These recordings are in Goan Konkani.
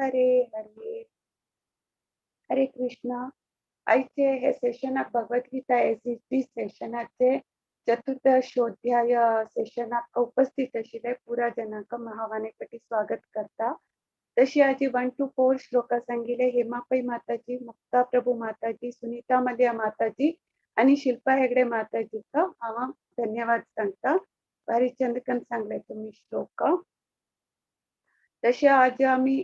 हरे हरे। हरे कृष्णा। आयचे हे सेशनाक भगवद्गीता एस सेशनाचे चतुर्दशोध्याय सेशनाक उपस्थित आशिल्ले पुरा जनांक महावानेपटी स्वागत करता। तशी आजी 1 to 4 श्लोका सांगिले हेमा पै माताजी, मुक्ता प्रभू माताजी, सुनीता मलिया माताजी आणि शिल्पा हेगडे माताजीका हांव धन्यवाद सांगता। भारी चंदकन सांगले तुम्ही श्लोक। तशे आज आमी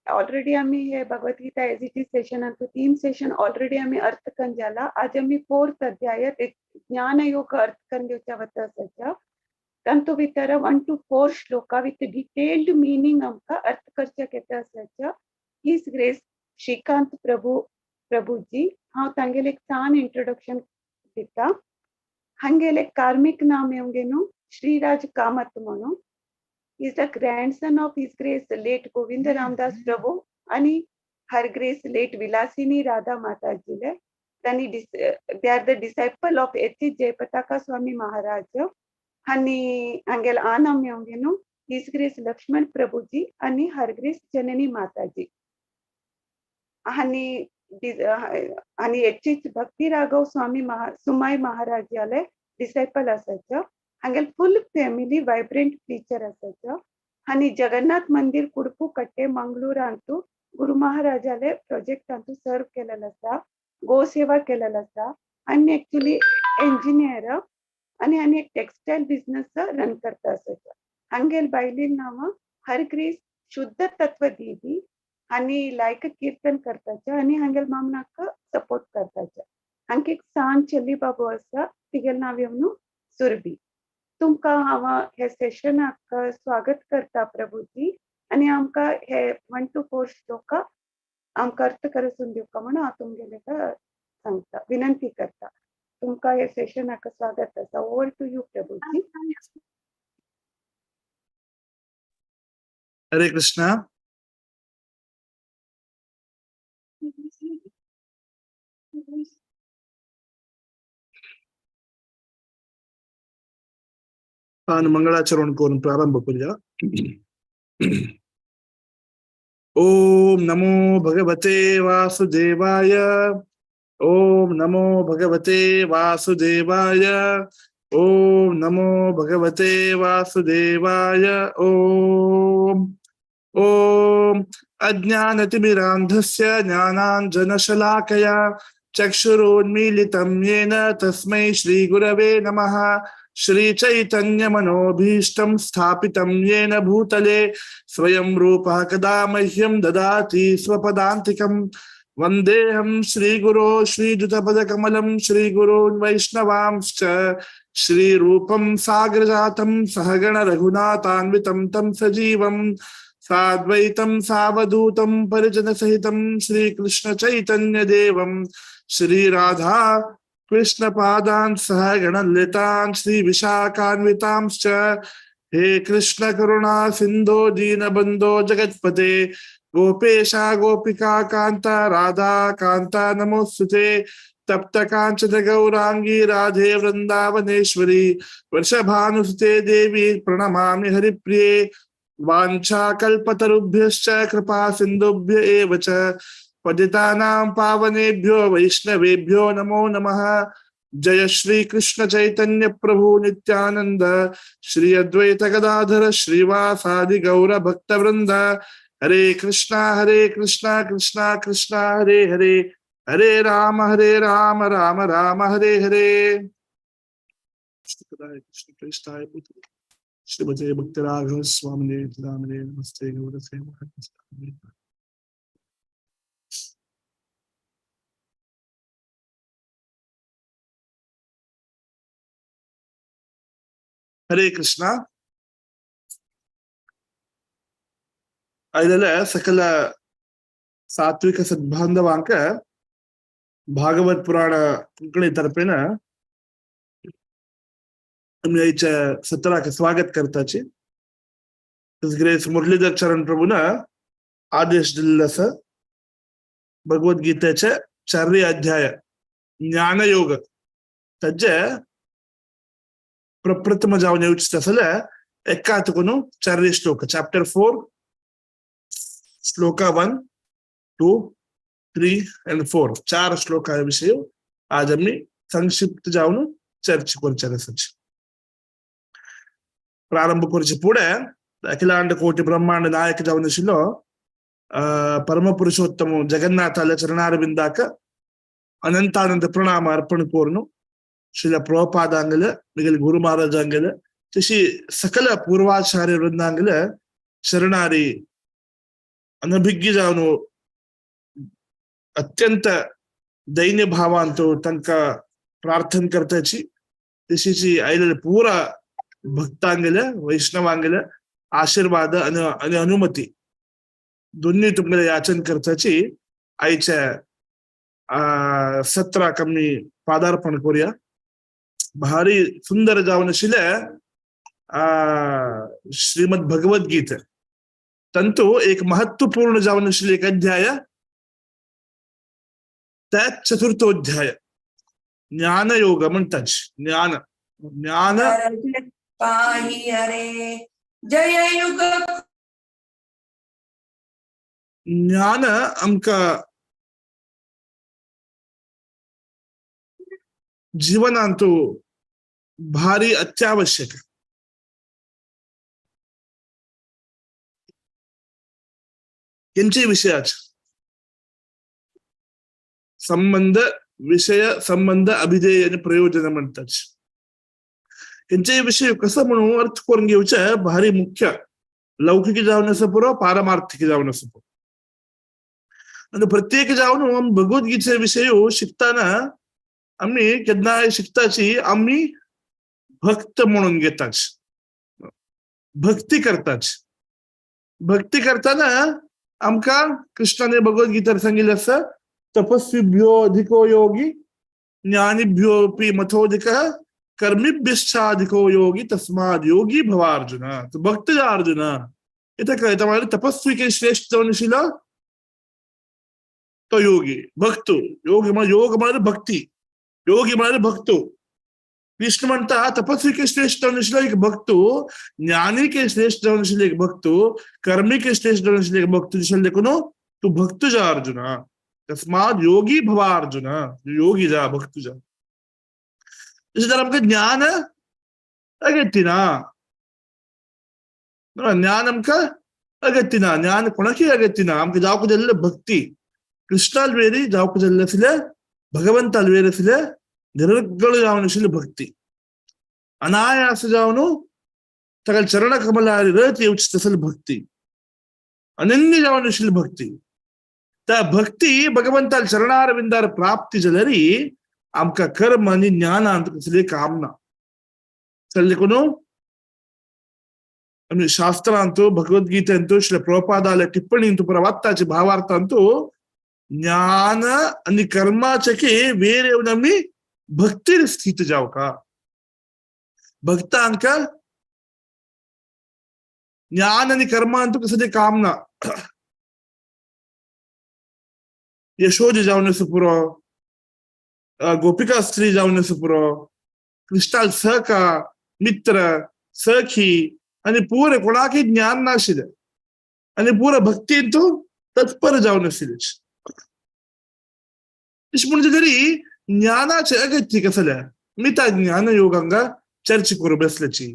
ऑलरेडी आमी हे भगवद्गीता एज it is सेशनांतु 3 session already आमी अर्थकन जाला। आज आमी 4th अध्याय ज्ञान योग अर्थकन घेवच्या वता आसाच्या। तांतू भितर 1 to 4 shloka with detailed meaning आमकां अर्थ करच्याक येता आसाच्या। His grace Shrikant Prabhu Prabhuji, हांव तांगेले एक सान इंट्रोडक्शन दिता। हांगेले कार्मिक नाम येवंगे श्रीराज कामत म्हणून। Is the grandson of His Grace late Govind Ramdas Prabhu आणि Her Grace late Vilasini Radha Mataji. They are the disciple of H. Jayapataka Swami Maharaj. आणि हांगेल आनाम येवंगे His Grace Lakshman Prabhuji आणि Her Grace जननी माताजी। आणि आणि एच भक्ती राघव स्वामी सुमाई महाराज याले डिसायपल असायचं। हांगेल फुल फॅमिली वायब्रंट टीचर असायचं। आणि जगन्नाथ मंदिर कुडपू कट्टे मंगळूरांतू गुरु महाराजाले प्रोजेक्ट अंतू सर्व केलेला आसा, गो सेवा केलेला आसा। आणि एक्चुअली इंजिनियर आणि आणि एक टेक्सटाईल बिझनेस रन करता असायचं। हांगेल बायली नाव हर ग्रेस शुद्ध तत्व दीदी आणि लायक कीर्तन करताचे आणि हांगेल मामनाक सपोर्ट करताचे। हांगे एक सान चली बाबू आसा, तिगेल नाव येवन सुरभी। तुमकां हांव हे सेशनाक स्वागत करता प्रभूजी आणि आमकां हे 1 to 4 श्लोक आमकां अर्थ करून दिवका म्हणून हांव तुमगेले सांगता, विनंती करता। तुमकां हे सेशनाक स्वागत आसा। Over to you Prabhuji. Hare Krishna. तान मंगलाचरण करून प्रारंभ करूया। ओम नमो भगवते वासुदेवाय। ओम नमो भगवते वासुदेवाय। ओम नमो भगवते वासुदेवाय। ओम ओम अज्ञानतिमिरान्धस्य ज्ञानाञ्जनशलाकया चक्षुरुन्मीलितं येन तस्मै श्रीगुरवे नमः। श्री चैतन्य मनोभीष्टं स्थापितं येन भूतले स्वयं रूपः कदा मह्यं ददाति स्वपदान्तिकं। वन्देऽहं श्रीगुरो श्रीयुतपदकमलं श्रीगुरून् वैष्णवांश्च श्रीरूपं सागरजातं सहगण रघुनाथान्वितं तं सजीवं साद्वैतं सावधूतं परिजनसहितं श्रीकृष्ण चैतन्य देवं श्रीराधा कृष्ण पादान सह गणललितान श्री विशाखान्वितांश्च। हे कृष्ण करुणा सिंधो दीनबंधो जगत्पते गोपेशा गोपिका कांता राधा कांता नमोस्तुते। तप्त कांचन गौरांगी राधे वृंदावनेश्वरी वृषभानुसुते देवी प्रणमामि हरिप्रिये। वाञ्छा कल्पतरुभ्यश्च कृपा सिन्धुभ्य एव च पतितानां पावनेभ्यो वैष्णवेभ्यो नमो नमः। जय श्री कृष्ण चैतन्य प्रभु नित्यानंद श्री अद्वैत गदाधर श्रीवासादि गौर भक्त वृंद। हरे कृष्णा कृष्णा कृष्णा हरे हरे, हरे राम राम राम हरे हरे। कृष्ण श्रीमते भक्ति राघव स्वामी नमस्ते गौर। हरे कृष्णा। आयलेले सकल सात्विक सद्बांधवांक भागवत पुराण कोंकणी तर्फेन आमी आयच्या सत्राक स्वागत करताची। ग्रेस मुरलीधर चरण प्रभून आदेश दिल्लो आसा भगवद्गीतेचे 4 अध्याय ज्ञानयोग ताजे प्रप्रथम जावन येवचें आसल्यार एकात कोण 4 श्लोक चॅप्टर 4 श्लोका 1, 2, 3 and 4 चार श्लोका विषय आज आमी संक्षिप्त जावन चर्चा करचे आसाची. प्रारंभ करचे फुडें अखिलांड कोटी ब्रह्मांड नायक जावन आशिल्लो परमपुरुषोत्तम जगन्नाथाल्या चरणारविंदाक अनंतानंद प्रणाम अर्पण करून श्रील प्रभुपादांगले मिगेल गुरु महाराजांगेले तशी सकल पूर्वाचार्य वृंदांगले शरणारी अनभिज्ञ जावन अत्यंत दैन्य भावांतो तांकां प्रार्थना करताची तशीची आयलेले पुरा भक्तांगेले वैष्णवांगेले आशीर्वाद आणि अनुमती दोन्ही तुमगेले याचन करताची आयच्या सत्राक आमी पादार्पण करूया. भारी सुंदर जावन आशिल्ले श्रीमद भगवद्गीता तंतु एक महत्वपूर्ण जावन आशिल्ले एक अध्याय, त्यात चतुर्थोध्याय ज्ञानयोग म्हणतात. ज्ञान ज्ञान पाही अरे जय युग ज्ञान आमकां जीवनांतु भारी अत्यावश्यक. खंयचेय विशयाचे संबंध विषय संबंध अभिधेय आणि प्रयोजन म्हणतात. खंयचेय विषय कसं म्हणून अर्थ करून घेवचे भारी मुख्य लौकिक जावन आसा पुरो पारमार्थिक जावन आसा पुरो. आणि प्रत्येक जावन भगवद्गीते विषय शिकताना आम्ही केन्नाय शिकताची आम्ही भक्त म्हणून घेताच, भक्ती करताच. भक्ती करताना आमकां कृष्णाने भगवद्गीतेर सांगिल्लें आसा, तपस्वीभ्यो अधिको योगी ज्ञानिभ्योपि मथोधिकः कर्मिभ्यश्चाधिको योगी तस्माद् योगी भवार्जुन. भक्त जा अर्जुन. इथं कळता म्हळ्यार तपस्वी के श्रेष्ठ जावन आशिल्लो तो योगी भक्त. योगी योग म्हळ्यार भक्ती, योगी म्हळ्यार भक्त. कृष्ण म्हणता तपस्वी के श्रेष्ठ जावन आशिल्लो एक भक्त, ज्ञानी के श्रेष्ठ जावन आशिल्लो एक भक्त, कर्मी के श्रेष्ठ जावन आशिल्लो एक भक्त दिशिल्लो देखून तूं भक्त जा अर्जुन. तस्माद् योगी भवा अर्जुन, योगी जा भक्त जा. तशें जाल्यार आमकां ज्ञान अगत्य ना, ज्ञान आमकां अगत्य ना, ज्ञान कोणाकय अगत्य ना. आमकां जावंक जाल्लें भक्ती कृष्णाल वेरी जावंक जाल्लें आशिल्लें, भगवंताल वेर आशिल्लें निरर्गळ जावन आशिल्ली भक्ती अनायास जावन ताका चरण कमलार रत येवची तसली भक्ती, अनन्य जावन आशिल्ली भक्ती. त्या भक्ती भगवंताल चरणारविंदार प्राप्ती जाल्यार आमकां कर्म आनी ज्ञानांत कसली काम ना. चल देखून आमी शास्त्रांतु भगवद्गीतेंतु श्री प्रभुपादाल्या टिप्पणींतु पुरा वात्ताचे भावार्थांतु ज्ञान आनी कर्माचे की वेर येवन आमी भक्तीर स्थित जावका. भक्तांक ज्ञान आनी कर्मांतु कसलें काम ना. यशोद जावन आसा पुरो, गोपिका स्त्री जावन आसा पुरो, कृष्णाल सखा मित्र सखी आनी पुरे कोणाकय ज्ञान नाशिल्लें आनी पुरो भक्तींतु तत्पर जावन आशिल्लें. तशें म्हणजे तरी ज्ञानाचे अगत्य कसलें मी त्या ज्ञान योगांगा चर्चा करू बसल्याची.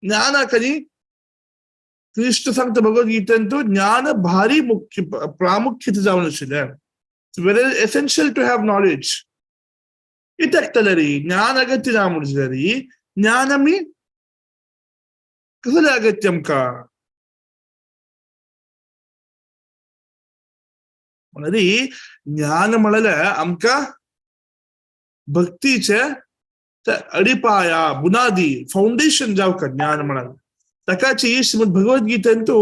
ज्ञानाक आनी कृष्ण सांगता भगवद्गीतेंतु ज्ञान भारी मुख्य प्रामुख्य जावन आशिल्लें. It's very essential to have knowledge. कित्याक जाल्यार ज्ञान अगत्य ना म्हणून जाल्यार ज्ञान आमी कसलें अगत्य आमकां म्हणल्यार ज्ञान म्हणल्यार आमकां भक्तीचे अडिपाया बुनादी फाउंडेशन जावका ज्ञान म्हळ्यार. ताकाची श्रीमद भगवद्गीतेंतु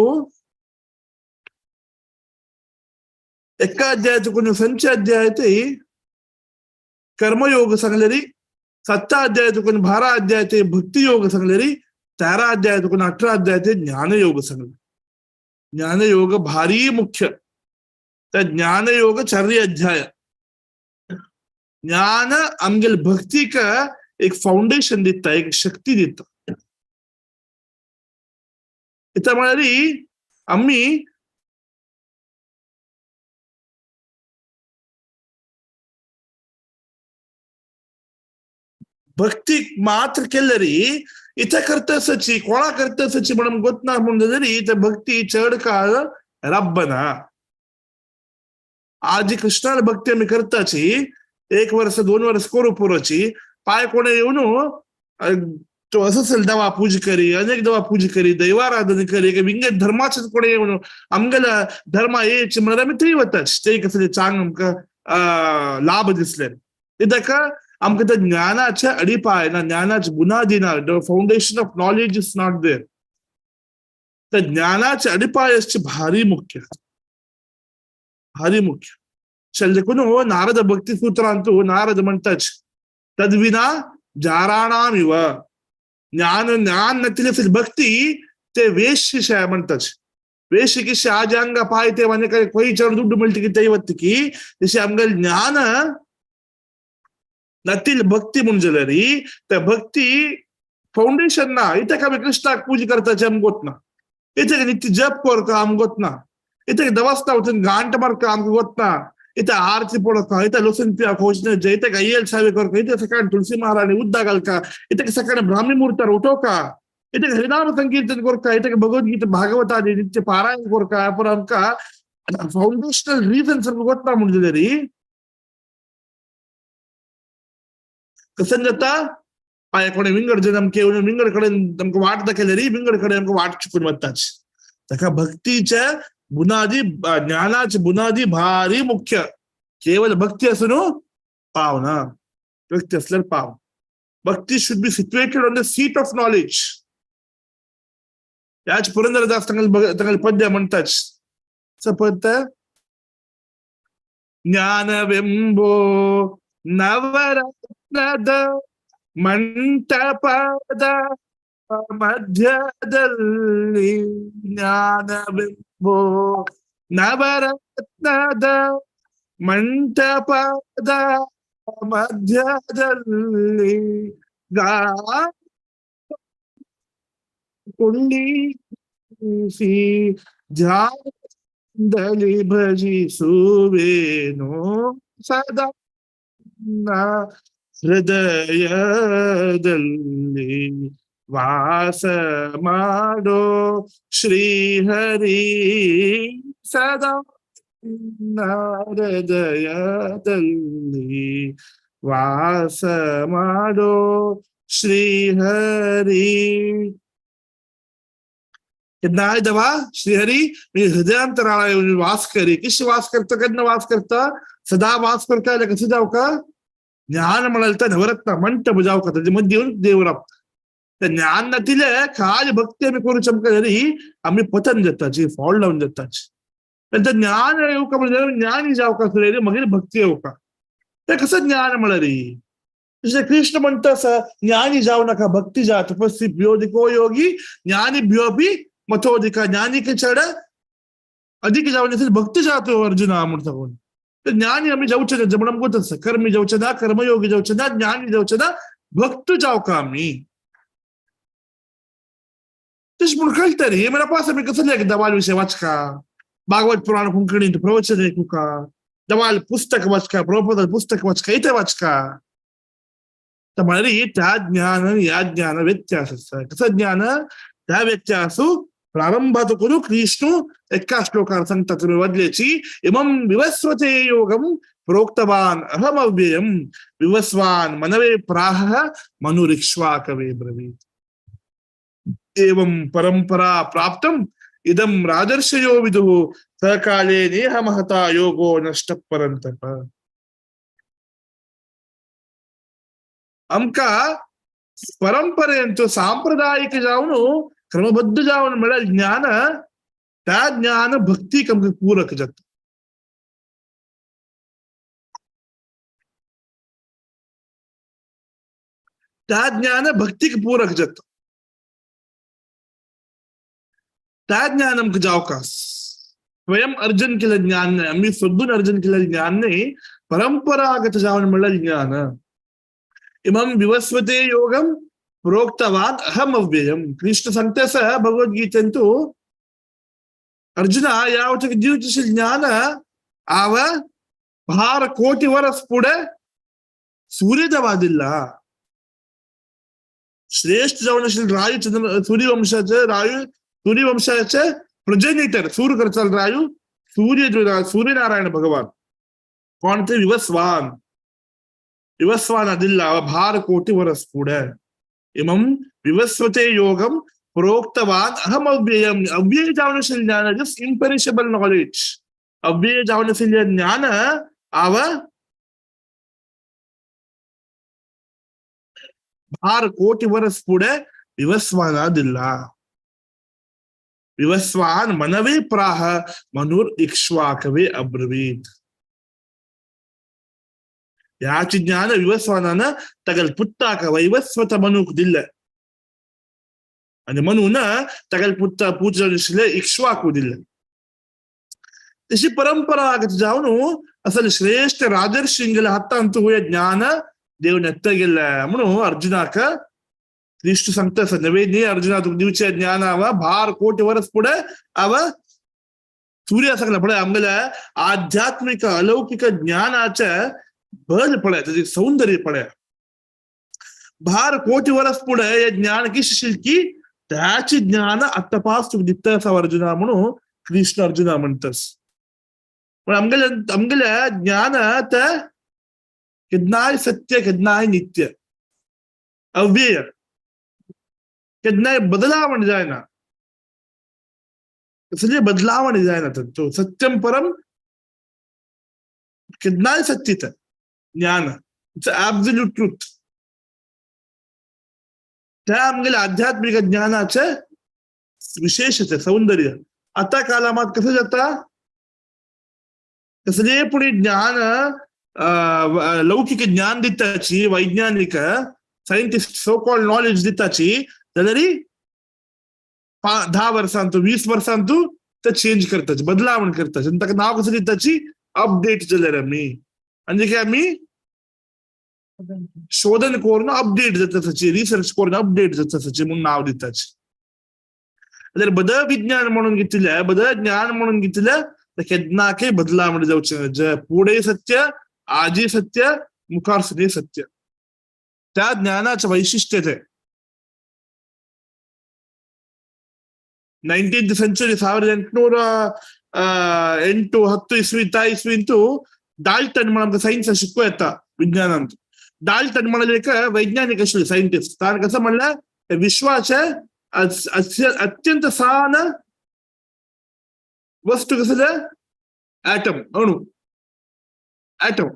एका अध्याय कोण संच अध्याय ते कर्मयोग सांगलेली, 7 अध्याय कोण 12 अध्याय ते भक्ती योग सांगलेली, 13 अध्याय कोण 18 अध्याय ते ज्ञानयोग सांगले. ज्ञानयोग भारी मुख्य. त्या ज्ञानयोग चारही अध्याय ज्ञान आमगेल भक्तीक एक फाउंडेशन दिता, एक शक्ती दिता. इथं म्हळ्यार आमी भक्ती मात्र केल्यारी इथे करतसची कोणा करतसची म्हणून गोत ना म्हणून जाल्यारी ते भक्ती चड काळ राबना. आज कृष्णाला भक्ती आमी करताची 1 वर्ष 2 वर्ष करू पुरोची पाय कोणे येवन तो असं असेल दवा पूज करी, अनेक दवा पूज करी, दैवाराधन करी, विंगड धर्माचे कोणे येवन आमगेला धर्म येच म्हणल्यार आमी थंय वताच, ते कसले चांग आमकां लाभ दिसले. कित्याक आमकां त्या ज्ञानाचे अडिपाय ना, ज्ञानाचे बुनादी ना, the foundation of knowledge is not there. त्या ज्ञानाचे अडिपाय असचे भारी मुख्य, भारी मुख्य. चल देखून हो नारद भक्ती सूत्रांतू नारद म्हणताच तद्विना जाराणामिव, ज्ञान ज्ञान नतिले भक्ती ते वेश्य म्हणताच. वेश्य किशे आज अंग पाय ते म्हणजे काय कोई चढ दुड्डू मिळते की दैवत की जसे आमगेल ज्ञान नतील भक्ती म्हणजे री त्या भक्ती फाउंडेशन ना. इथे का कृष्णाक पूजा करता आमगोत ना, इथे नित्य जप करता आमगोत ना, इथे दवास्ता वचून गांठ मारका आमकां गोत ना, इथे आरती पडका, इथे लसूण पिया खोजन, इथे गय्यल सावे करका, इथे सकाळी तुळसी महाराणी उद्दा घालका, इथे सकाळी ब्राह्मी मुहूर्तार उठोवका, इथे हरिनाम संकीर्तन करका, इथे भगवद्गीता भागवत आदी नित्य पारायण करका. पण आमकां फाउंडेशनल रिजन सारको गोत ना म्हणजे री कसं जाता पाय कोणे विंगड जण आमके येवन विंगड कडेन आमकां वाट दाखयली री विंगड कडेन आमकां वाट चुकून वताच. ताका भक्तीचे बुनादी ज्ञानाची बुनादी भारी मुख्य. केवळ भक्ती असून पाव ना, भक्ती असल्यार पाव. भक्ती should be situated on the seat of knowledge. याच पुरंदरदास तांगेले पद्य म्हणटाच पद्य ज्ञानवेंबो नवरत्नದ ಮಂಟಪದ ಮಧ್ಯದಲ್ಲಿ ಜ್ಞಾನವೆಂಬೋ ನವರತ್ನದ ಮಂಟಪದ ಮಧ್ಯದಲ್ಲಿ ಕೊಂಡಿಸಿ ಧ್ಯಾನದಲ್ಲಿ ಭಜಿಸುವೇನೋ ಸದಾ ಹೃದಯದಲ್ಲಿ ವಾಸ ಮಾಡೋ ಶ್ರೀಹರಿ ಸದಾ ಹೃದಯದಲ್ಲಿ ವಾಸ ಮಾಡೋ ಶ್ರೀಹರಿ. केन्ना देवा श्रीहरी मी हृदयांतराळा येवन वास करी. कशी वास करता, केन्ना वास करता, सदा वास करता जाल्यार कसं जावं का ज्ञान म्हणाल तर नवरत्न मंटप जावं का त्याच्या मध्ये येऊन देव राबता. त्या ज्ञान नातिले खाली भक्ती आमी करू आमकां जाल्यार आमी पतन जाताची, फॉल डावन जाताची. नंतर ज्ञान येवका म्हणजे ज्ञानी जावका सुरेरी मगीर भक्ती येवका. ते कसं ज्ञान म्हळ्यार जशें कृष्ण म्हणटा आसा ज्ञानी जावं नाका भक्ती जा. तपस्वी भ्योधिको योगी ज्ञानी भ्योपी मथोधिका. ज्ञानी चड अधिक जावन असेल भक्ती जातो अर्जुना म्हणटा कोण. तर ज्ञानी आमी जावचे ना, म्हणून आमकां आसा कर्मी जावचे ना, कर्मयोगी जावचे ना, ज्ञानी जावचे ना, भक्त जावका आमी. तशें म्हूण कळटा रे. मला पास आमी कसले दवाल विशय वाचका, भागवत पुराण कोंकणींत प्रवचन आयकुका, दवाल पुस्तक वाचका, प्रभुपद पुस्तक वाचका, इथे वाचका. तर म्हळ्यार त्या ज्ञान आनी ह्या ज्ञान व्यत्यास आसा. कसो ज्ञान त्या व्यत्यासू प्रारंभात करू कृष्ण एका श्लोकार सांगता तुमी वदलेची इमं विवस्वते योगम प्रोक्तवान अहमव्ययम विवस्वान मनवे प्राह मनुरिक्ष्वाकवे ब्रवीत. एवं परंपरा प्राप्तम इदं राजर्षयो विदुः सकाले नेह महता योगो नष्ट परंतप. आमकां परंपरेंत सांप्रदायिक जावन क्रमबद्ध जावन म्हळ्यार ज्ञान, त्या ज्ञान भक्तीक आमकां पूरक जाता. त्या ज्ञान भक्तीक पूरक जाता. त्या ज्ञान आमकां जावका स्वयं अर्जन केलें ज्ञान न्हय, आमी सोदून अर्जन केलें ज्ञान न्हय, परंपरागत जावन म्हळ्यार ज्ञान. इमं विवस्वते योगम प्रोक्तवान अहम अव्ययम. कृष्ण सांगता आसा भगवद्गीतेंतु अर्जुन ह्या वचक दिवचें ज्ञान आव भार कोटी वरस फुडें सूर्यदेवा दिल्ला. श्रेष्ठ जावन आशिल्ले रायू चंद्र सूर्यवंशाचे रायू सूर्यवंशाचे प्रोजेनिटर सूर्य करचाल रायू सूर्य सूर्यनारायण भगवान कोण ते विवस्वान विवस्वान दिल्ला भार कोटी वरस फुडें. इमं विवस्वते योगम प्रोक्तवान अहम अव्ययम. अव्यय जावन आशिल्लें ज्ञान, जस्ट इम्पेरिशेबल नॉलेज. अव्यय जावन आशिल्लें ज्ञान आव भार कोटी वरस फुडें विवस्वाना दिल्ला. विवस्वान मनवे प्राह मनुर इक्ष्वाकवे अब्रवीत. ह्याची ज्ञान विवस्वानान तागेले पुत्ताक वैवस्वत मनूक दिल्लें आनी मनून तागेले पुत्ता पूत जावन आशिल्ले इक्ष्वाकू दिल्लें. तशी परंपरा जावन असल श्रेष्ठ राजर्षिंगेल्या हातांत हे ज्ञान देव नेत्तगेले म्हणून अर्जुनाक कृष्ण सांगता आसा. नवे न्ही अर्जुना, तुका दिवचें ज्ञान आव भार कोटी वरस फुडें आव सूर्य सांगला पळय आमगेल्या आध्यात्मिक अलौकिक ज्ञानाचें बल पळय, ताचें सौंदर्य पळय. भार कोटी वरस फुडें हें ज्ञान कितें की त्याचे ज्ञान आतां तुका दिता आसा अर्जुना म्हणून कृष्ण अर्जुना म्हणटस. पण आमगेल्या आमगेल्या ज्ञान तें केन्नाय सत्य, केन्नाय नित्य, अव्यय, केन्नाय बदलावण जायना, कसलें बदलावण जायना. तो सत्यम परम केन्नाय सत्य तें ज्ञान, it's absolute truth. त्या आमगेल्या आध्यात्मिक ज्ञानाचें विशेष तें सौंदर्य. आतां कालामात कसं जाता, कसलें पुणी ज्ञान लौकिक ज्ञान दिताची वैज्ञानिक सायंटिस्ट सो कॉल्ड नॉलेज दिताची जाल्यार 10 वर्सांतू 20 वर्सांतू ते चेंज करताची, बदलावण करताची आनी ताका नांव कसं दिताची अपडेट जाल्यार आमी आनी जे आमी शोधन करून अपडेट जाता ताची, रिसर्च करून अपडेट जाता ताची म्हणून नाव दिताची. जाल्यार बदल विज्ञान म्हणून घेतिल्लें, बदल ज्ञान म्हणून घेतिल्लें ते केन्नाकय बदलावण जावचें ना. जे फुडें सत्य, आजी सत्य, मुखार सुद्दां सत्य. त्या ज्ञानाचें वैशिश्ट्य तें. 19th century 1808 10 ಇಸ್ವಿ ಇಸ್ವಿಂತು ಡಾಲ್ಟನ್ म्हणून सायन्स शिकू येता विज्ञानांत. डाल्टन म्हणले वैज्ञानिक आशिल्ले सायंटिस्ट. ताणें कसं म्हणलें विश्वाचे अत्यंत सान वस्तू कसं ॲटम, अणू, ॲटम,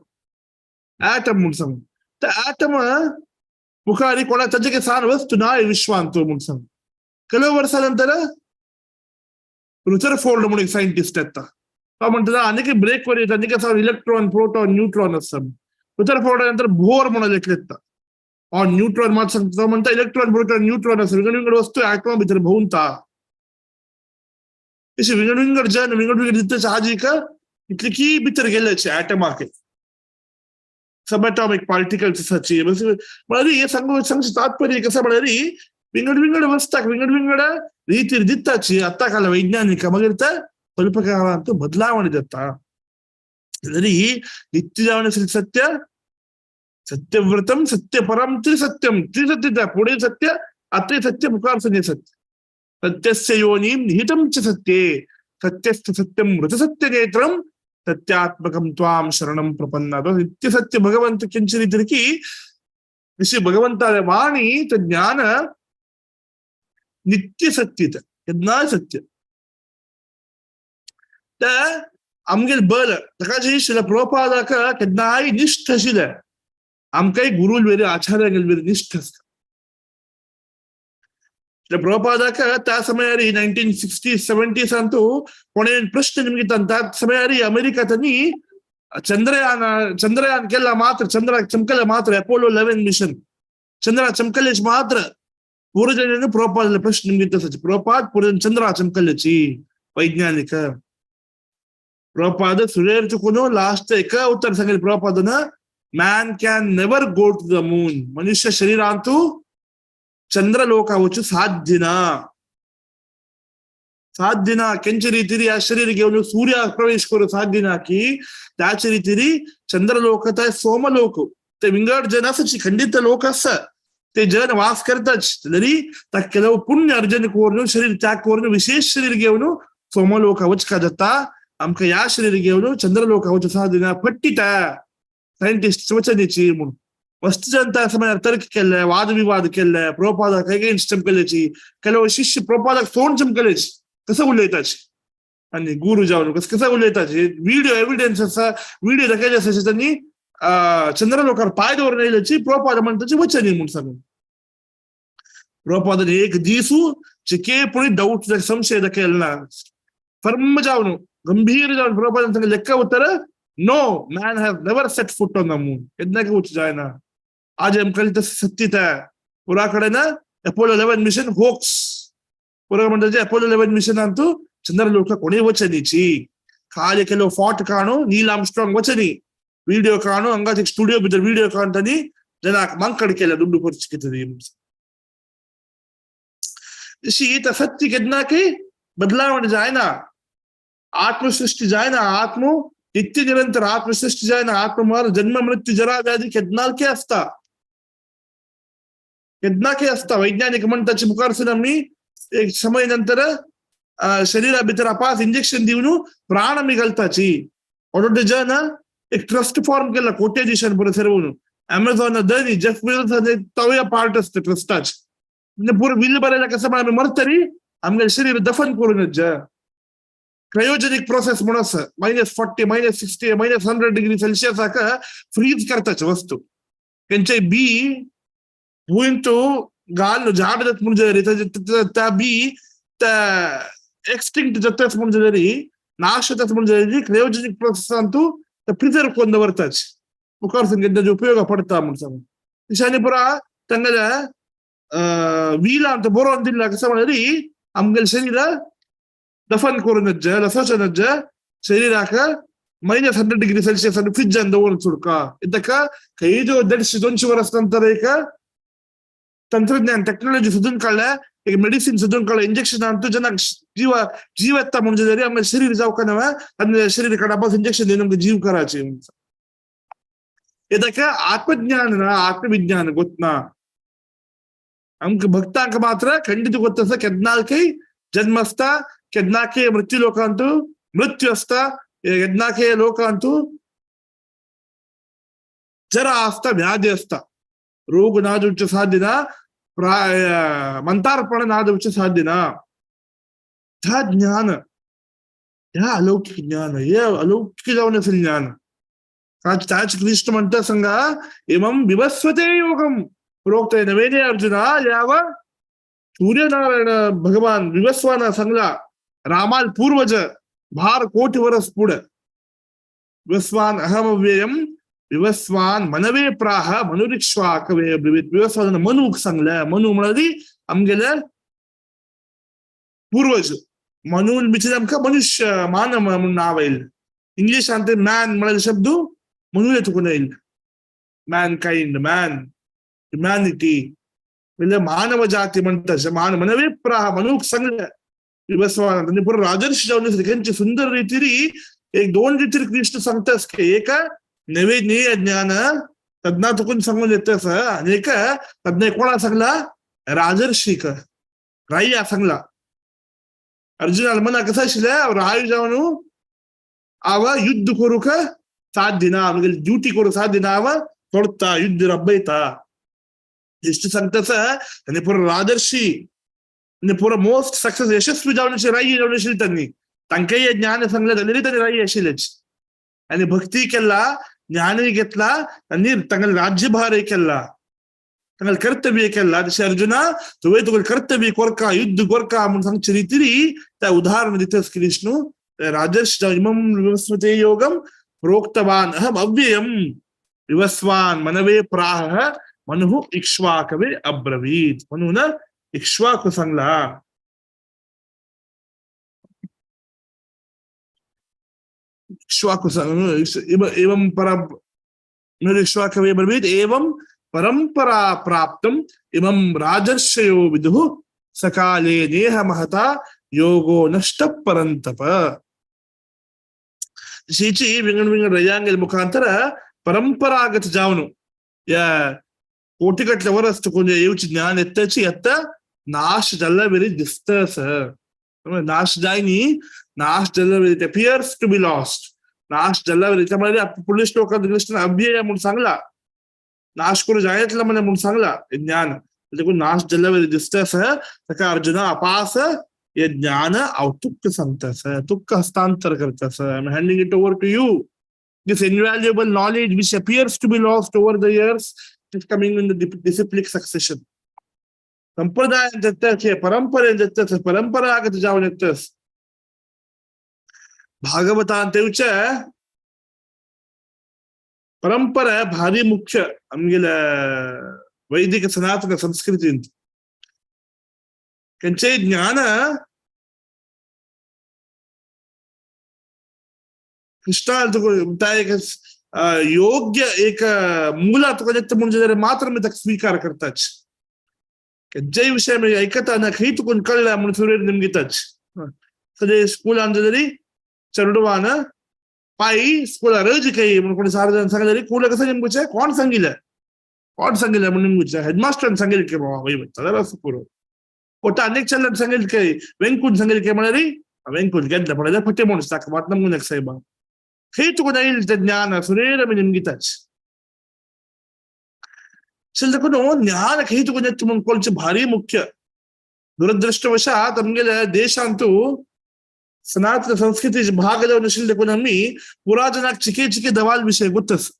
ॲटम म्हणून सांग. त्या ॲटम मुखार कोणा ताजे सान वस्तू ना विश्वांत म्हणून सांग. ಕೆಲವು वर्सां नंतर रुथरफोर्ड म्हणून एक सायंटिस्ट येता, तो म्हणटा आनीक ब्रेक वर येता, आनीक आसा इलेक्ट्रॉन, प्रोटॉन, न्यूट्रॉन आसा. रुथरफोर्ड नंतर बोर म्हणून एक येता, हो न्यूट्रॉन मात सांगता, तो म्हणटा इलेक्ट्रॉन, प्रोटॉन, न्यूट्रॉन आसा, विंगड विंगड वस्तू ॲटमा भितर भोंवता. अशी विंगड विंगड जन विंगड विंगड दिताचे आजीक इतले की भितर गेल्याचे ॲटमाक सबएटॉमिक पार्टिकल्स आसाची. म्हळ्यार हे सांगू सांगचें तात्पर्य कसं म्हळ्यार विंगड विंगड वस्ताक विंगड विंगड ರೀತಿ दिತ್ತಾची आतां काल वैज्ञानिक मगीर ते ಸ್ವಲ್ಪ ಕಾಲ ಬದಲಾವಣೆ जाता. नित्य जावन सत्य, सत्यव्रतम सत्यपरम त्रिसत्यम, त्रिसत्य पुढे सत्य, आतां सत्य, मुखार सत्य. सत्यस्य योनिं निहितं च सत्ये सत्यस्य सत्यम मृतसत्य नेत्रम सत्यात्मकं त्वां शरणं प्रपन्न. नित्य सत्य भगवंत किंचित की ऋषी भगवंताले वाणी त ज्ञान नित्य सत्य केन्नाय सत्य. ते आमगेले बल ताका जी शिल प्रभुपादाक केन्नाय निश्ठ आशिल्लें. आमकांय गुरू वेरी आचार्य वेरी निश्ठ आसता. प्रभुपादाक त्या समयार 1960 70 कोणे प्रश्न निमगे त्या समयार अमेरिकांनी चंद्रयान चंद्रयान केला मात्र, चंद्राक चमकले मात्र, अपोलो 11 मिशन चंद्रा चमकलेच मात्र पूर्वजन प्रभुपाद प्रश्न निमगे प्रभुपाद पूर्वजन चंद्रा चमकलेची वैज्ञानिक प्रभुपाद सुरेर चुकून लास्ट एक उत्तर सांगेल प्रभुपादन, man can never go to the moon. मनुष्य शरीरांतू चंद्रलोका वचू साध्य ना. साध्य ना. केंचे रीतीरी या शरीर घेवन सूर्य प्रवेश करूं साध्य ना की त्याच रीतीरी चंद्रलोक सोमलोक ते विंगड जन आसाची खंडित लोक आसा ते जन वास करताच तरी ताका ಕೆಲವು पुण्य अर्जन करून शरीर त्याग करून विशेष शरीर घेवन सोमलोक वचका जाता. आमकां ह्या शरीर घेवन चंद्रलोक वचूं साध्य ना. फट्टिता सायंटिस्ट वचनीची म्हणून वस्तु जनता समयार तर्क केल्ले, वाद विवाद केल्ले, प्रोपादाक अगेन्स्ट चमकल्याची, ಕೆಲವು शिष्य प्रोपादाक सोड चमकल्याची कसं उलयताची आणि गुरु जावन कसं कसं उलयताची. व्हिडिओ एव्हिडन्स आसा, व्हिडिओ दाखयले आसा त्यांनी चंद्रलोकार पाय दवरून येयल्याची प्रोपाद म्हणटाची वचनी म्हणून सांगून. प्रोपादान एक दीसू चिके पुणी डाऊट संशय दाखयलो ना. फर्म जावन गंभीर जावन प्रोपादान सांगलें लेक्का उतर no man has never set foot on the moon. केन्ना वचूं जायना. आज आमकां सत्य पुरा कडेन अपोलो 11 मिशन होक्स. पुरा म्हणटा अपोलो 11 मिशन अंतू चंद्रलोक कोणी वचनीची. खाली ಕೆಲವು ಫಾಟ್ ಕಾಣು ನೀಲ್ ಆರ್ಮ್ಸ್ಟ್ರಾಂಗ್ ವಚನಿ ವಿಡಿಯೋ ಕಾಣು ಹಂಗಾತಿ ಸ್ಟುಡಿಯೋ ಭಿतर ವಿಡಿಯೋ ಕಾಣ್ತಾನಿ ಜನ ಮಂಕಡ್ केला दुड्डू खर्च. शीत सत्य केन्नाकी बदलावण जायना, आत्मसृष्टी जायना, आत्म नित्य निरंतर आत्मसृष्टी जायना. आत्म जन्म मृत्यू जरा व्याधी केन्नाके असता, केन्नाके असता. वैज्ञानिक म्हणटाचे मुखार आमी एक समय नंतर शरीरा भितर आपास इंजेक्शन दिवन प्राण आमी घालताची. ऑटो जन एक ट्रस्ट फॉर्म केला कोट्याधीशान पुरो सर्व अमेझॉन दनी जेफ बेझोस तोय पार्ट असता ट्रस्टाच. म्हणजे पुरो बिल बरयला कसं आमी मरतरी आमगे शरीर दफन करूनच. क्रायोजेनिक प्रोसेस म्हणून आसा -40 -60 -100 डिग्री सेल्सियसाक फ्रीज करताचे वस्तू. तेंचे बी भूंयतू घाल झाड जाता म्हूण जाल्यार त्या बी त्या एक्सटिंक्ट जाताच म्हूण जाल्यार नाश जाताच म्हूण जाल्यार क्रायोजेनिक प्रोसेसान तूं प्रिजर्व करून दवरताच मुखार सांग उपयोग पडटा म्हूण सांगून. दिसांनी पुरा तांगेल्या व्हील आमकां बरोवन दिल्ला कसं म्हळ्यार आमगेलें शरीर दफन करूनच लसोचनच शरीराक -100 डिग्री सेल्सियस आणि फ्रिजान दवरून सोडका. इतका खंय जो 150-200 वर्स नंतर एक तंत्रज्ञान टेक्नॉलॉजी सोदून काडल्या, एक मेडिसिन सोदून काडल्या, इंजेक्शन अंतू जनाक जीव जीव येता म्हणजे जरी आमगे शरीर जावका नव्हे आनी शरीर काडपास इंजेक्शन दिवन आमकां जीव करायचे. ಇದಕ್ಕೆ ಆತ್ಮಜ್ಞಾನ ಆತ್ಮವಿಜ್ಞಾನ ಗೊತ್ತನಾ आमकां भक्तांक मात्र खंडित ಗೊತ್ತ ಕೆದ್ನಾಲ್ಕೈ ಜನ್ಮಸ್ತ ಕೆದ್ನಾಕೆ ಮೃತ್ಯು ಲೋಕ ಅಂತೂ ಮೃತ್ಯು ಅಸ್ತ ಕೆದ್ನಾಕೆ ಲೋಕ ಅಂತೂ ಜರ ಆಸ್ತ ವ್ಯಾಧಿ ಅಸ್ತ ರೋಗ ನಾದುಚ್ಚ ಸಾಧ್ಯನ ಮಂತಾರ್ಪಣ ನಾದುಚ್ಚ ಸಾಧ್ಯನ. ह्या ज्ञान ह्या अलौकिक ज्ञान हे अलौकिक जावन असेल ज्ञान. त्याच कृष्ण म्हणता सांगा इमं विवस्वते योगम प्रोक्त नवेने अर्जुना याव सूर्यनारायण भगवान विवस्वाना सांगला रामाल पूर्वज भार कोटी वरस पुढे विवस्वान अहमव्ययम विवस्वान मनवे प्राह मनुरिक्ष्वाकवे ब्रवीत. विवस्वान मनूक सांगलं, मनु म्हणाली आमगेले पूर्वज म्हणून बिचारे आमकां मनुष्य मानव म्हणून नाव येईल. इंग्लिशांत ते मॅन म्हळ्यार शब्द म्हणून तुका येईल मॅन काइंड मॅन ह्युमॅनिटी म्हणजे मानव जाती म्हणतात मान मनवे प्राह मनूक सांगले विवस्वान. आणि पुरा राजर्षी जाऊन त्यांची सुंदर रीतीरी एक दोन रीतीरी कृष्ण सांगतास की एक नवे नेय ज्ञान तज्ञा तुकून सांगून येतस आणि एक तज्ञ कोणा सांगला राजर्षीक राय्या सांगला. अर्जुनाला मना कसं आशिल्लें राय जावन आव युद्ध करूंक साथ दिना आमगेली ड्युटी करूंक साथ दिना आव सोडता युद्ध रब्बयता इश्ट सांगतास. आनी पुरो राजर्षी आनी पुरो मोस्ट सक्सेस यशस्वी जावन राय जावन आशिल्ले त्यांनी तांकांय ज्ञान सांगलें जाल्यार तांणी राय आशिल्लेच. आनी भक्ती केला ज्ञानय घेतला आनी तांगेलो राज्यभारय केला तांगेलें कर्तव्य केला. तशें अर्जुना तुवें तुगेलें कर्तव्य कोरका युद्ध कोरका म्हूण सांगचे रितीरी त्या उदाहरण दितस कृष्णू राजर्षी इमं विवस्वते योगम प्रोक्तवान अहम अव्ययम विवस्वान मनवे प्राह मनुः इक्ष्वाकवे अब्रवीत. म्हणून इक्ष्वाकू सांगला. इक्ष्वाकू एवं पर इक्ष्वाकवे अब्रवीत एवं परंपरा प्राप्तम इमं राजर्षयो विदुः सकाले नेह महता योगो नष्ट परंतप. तशीची विंगड विंगड रयांगेल मुखांतर परंपरागत जावन या कोटिगटले वरस तुका येवची ज्ञान येतची येता नाश जाल्ल्या वेरी दिसतस. नाश जायनी, नाश जाल्ल्या very it appears to be lost. नाश जाल्ल्या वेरी त्यामुळे पुढील श्लोकात कृष्ण अव्यय म्हणून सांगला, नाश करू जायतला म्हणे म्हणून सांगला ज्ञान. देखून नाश जाल्ल्या वेरी दिसतस ताका अर्जुना अपास हे ज्ञान हांव तुक्क सांगतास, तुक्क हस्तांतर करतास. I am handing it over to you. This invaluable knowledge which appears to be lost over the years is coming in the disciplic succession. संप्रदाय येतस, हे परंपरेन येतस, परंपरागत जावन येतस. भागवतान तेवचे परंपरा भारी मुख्य आमगेल्या वैदिक सनातन संस्कृतींत. त्यांचे ज्ञान कृष्णा तुका एक योग्य एक मूला तुका येता म्हणजे मात्र मी ताका स्वीकार करताच. जे विषय मी ऐकताना खंय तुकून कळ्ळा म्हणून सुरेर निमगिताच. सगळे स्कुलान जरी चेडवान पायी स्कुला रज काही म्हणून कोणी सार जाण सांगले तरी कुला कसं निमगुचें कोण सांगिल्लें, कोण सांगिल्लें म्हणून निमगुचें हेडमास्टरान सांगिल्लें की बाबा वय वता असो पुरो. कोटा अनेक चेडल्यान सांगिल्लें काय वेंकून सांगिल्लें काय म्हळ्यार वेंकून घेतलें म्हळ्यार फटे म्हणून ताका मात नमगून एक साहेबा खंय तुका येईल तें ज्ञान सुरेर आमी निमगिताच. देखून ज्ञान खंय तुका येता म्हणून कळचें भारी मुख्य. दुरदृष्टवशात आमगेल्या देशांतू सनातन संस्कृतीचे भाग जावन आशिल्ले देखून आमी पुराजनाक चिके चिके दवाल विशय गोत्तस,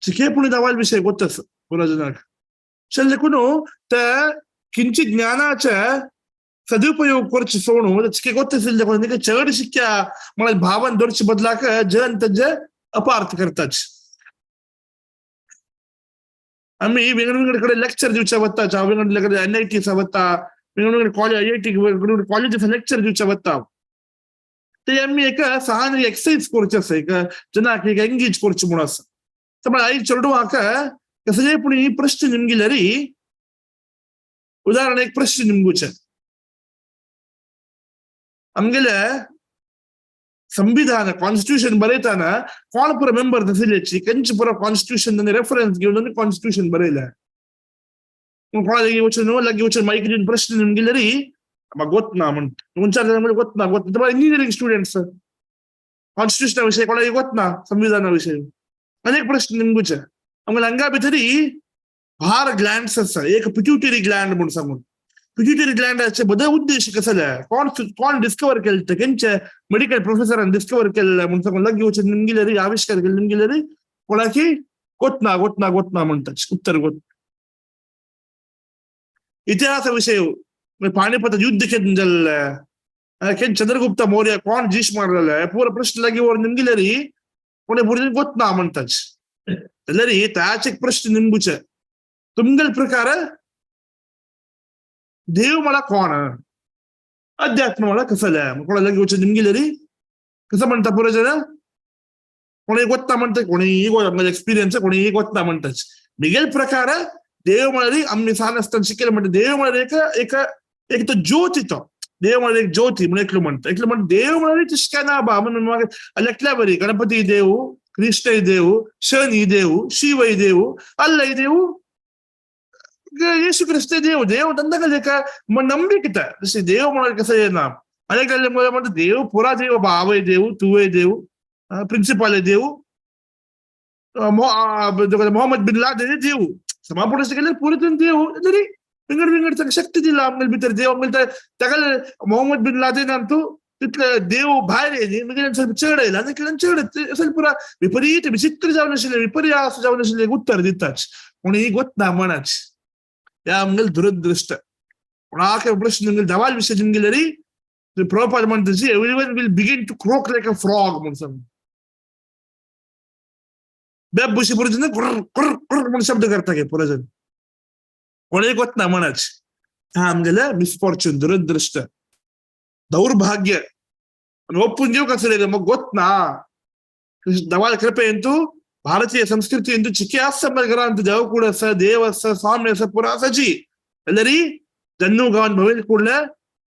चिके पुणी दवाल विशय गोत्तस पुराजनाक. देखून ते किंचित ज्ञानाचे सदुपयोग करचे सोडून चिके गोत्तसिल्ले देखून चड शिक्या म्हळ्यार भावन दवरचे बदलाक जन तांचे अपार्थ करताच. आमी विंगड विंगड कडेन लेक्चर दिवचे वता, विंगड कडेन एनआयटी वता, विंगड विंगड कॉलेज आयआयटी विंगड कॉलेजीस लेक्चर दिवचे वता. ते आमी एक सहान एक्सरसाइज करचे आसा, एक जनाक एक एंगेज करचे म्हूण आसा. त्यामुळे आई चेडवाक कसले पूण प्रश्न निमगिल्यारी उदाहरण एक प्रश्न निमगुचे आमगेले संविधान कॉन्स्टिट्यूशन बरयताना कोण पुरो मेंबर आशिल्ल्याची खंयचे पुरो कॉन्स्टिट्यूशन रेफरन्स घेवन कॉन्स्टिट्यूशन बरयलें. कोणा लागीं वचून न्हू लागीं वचून माईक दिवन प्रश्न निमगिल्यारी म्हाका गोत ना म्हण दोन चार जाणां गोत ना गोत ना. इंजिनियरींग स्टुडंट्स कॉन्स्टिट्युशना विशय कोणाक गोत ना, संविधाना विशय अनेक प्रश्न निमगुचे. आमगे हांगा भितरी भार ग्लँड्स आसा, एक पिट्युटरी ग्लँड म्हूण सांगून. पिट्युटरी ग्लँडाचे बदल उद्देश कसले, कोण कोण डिस्कवर केले ते, खंयचे मेडिकल प्रोफेसरान डिस्कवर केल्ले म्हूण सांगून लागीं वचून निमगिल्यारी आविश्कार केले निमगिल्यारी कोणाकी गोत ना गोत ना गोत ना म्हणटा उत्तर गोत. इतिहासा विशय पाणीपत युद्ध केन्ना जाल्लें, केन्ना चंद्रगुप्त मौर्य कोण जीश मारलेले पुरो प्रश्न लागीं व्हरून निमगिल्यारी कोणे भुरगीं गोत ना म्हणटाच. जाल्यार ताचे एक प्रश्न निमगुचे तुमगेले प्रकार देव म्हळ्यार कोण, अध्यात्म म्हळ्यार कसलें. कोणा लागीं वचून निमगिल्यारी कसं म्हणटा पुरो जण कोणी गोत्ता म्हणटा, कोणी एक्सपिरियन्स कोणी गोत्ता म्हणटाच. मिगेल प्रकार देव म्हळ्यार आमी सान आसतना शिकयलें म्हणटा देव म्हळ्यार एक एक एक तो ज्योती, तो देव म्हळ्यार एक ज्योती म्हणून एकलो म्हणटा. एकलो म्हणटा देव म्हळ्यार तशें काय ना बा म्हणून मागीर एकल्या बरी गणपती देव, कृष्ण देव, शनी देव, शिव देव, अल्लय देव, येशू क्रिस्त देव. देव धंदा एका नंबिके तशें देव म्हळ्यार कसं येना. अनेक म्हणटा देव पुरा देव, आवय देव, तुवय देव, प्रिन्सिपाल देव, मोहम्मद बिन लादेन देव, समापुरुष केल्यार पुरे देव. तरी विंगड विंगड शक्ती दिला आमगेले भितर देव. आमगेले ताका मोहम्मद बिन लादेन तूं तितले देव भायर येयली मागीर चड येयला आनी एकल्यान चड अशें पुरा विपरीत विचित्र जावन आशिल्लें, विपर्यास जावन आशिल्लें उत्तर दिताच. कोणी गोत ना म्हणाच. ह्या आमगेले दुरदृष्ट. कोणाक प्रश्न निमगेले दवाल विशय निमगेल्यारी प्रभुपाद म्हणटा everyone will begin to croak like a frog म्हणून सांग. बेब बशी पुरो कुर कुर कुर म्हणून शब्द करता गे पुरो जण कोणेक गोत ना म्हणाच. हा आमगेले मिसफॉर्च्यून, दुरदृष्ट, दौर्भाग्य. ಒಪ್ಪುನ್ घेवंक आसलें मग गोत ना. दवाल कृपेन तूं भारतीय संस्कृतीन तूं चिके आसा मरे घरांत देव कूड आसा, देव आसा, स्वामी आसा, पुरो आसाची. जाल्यार जन्नू गांवान भवेल कुडले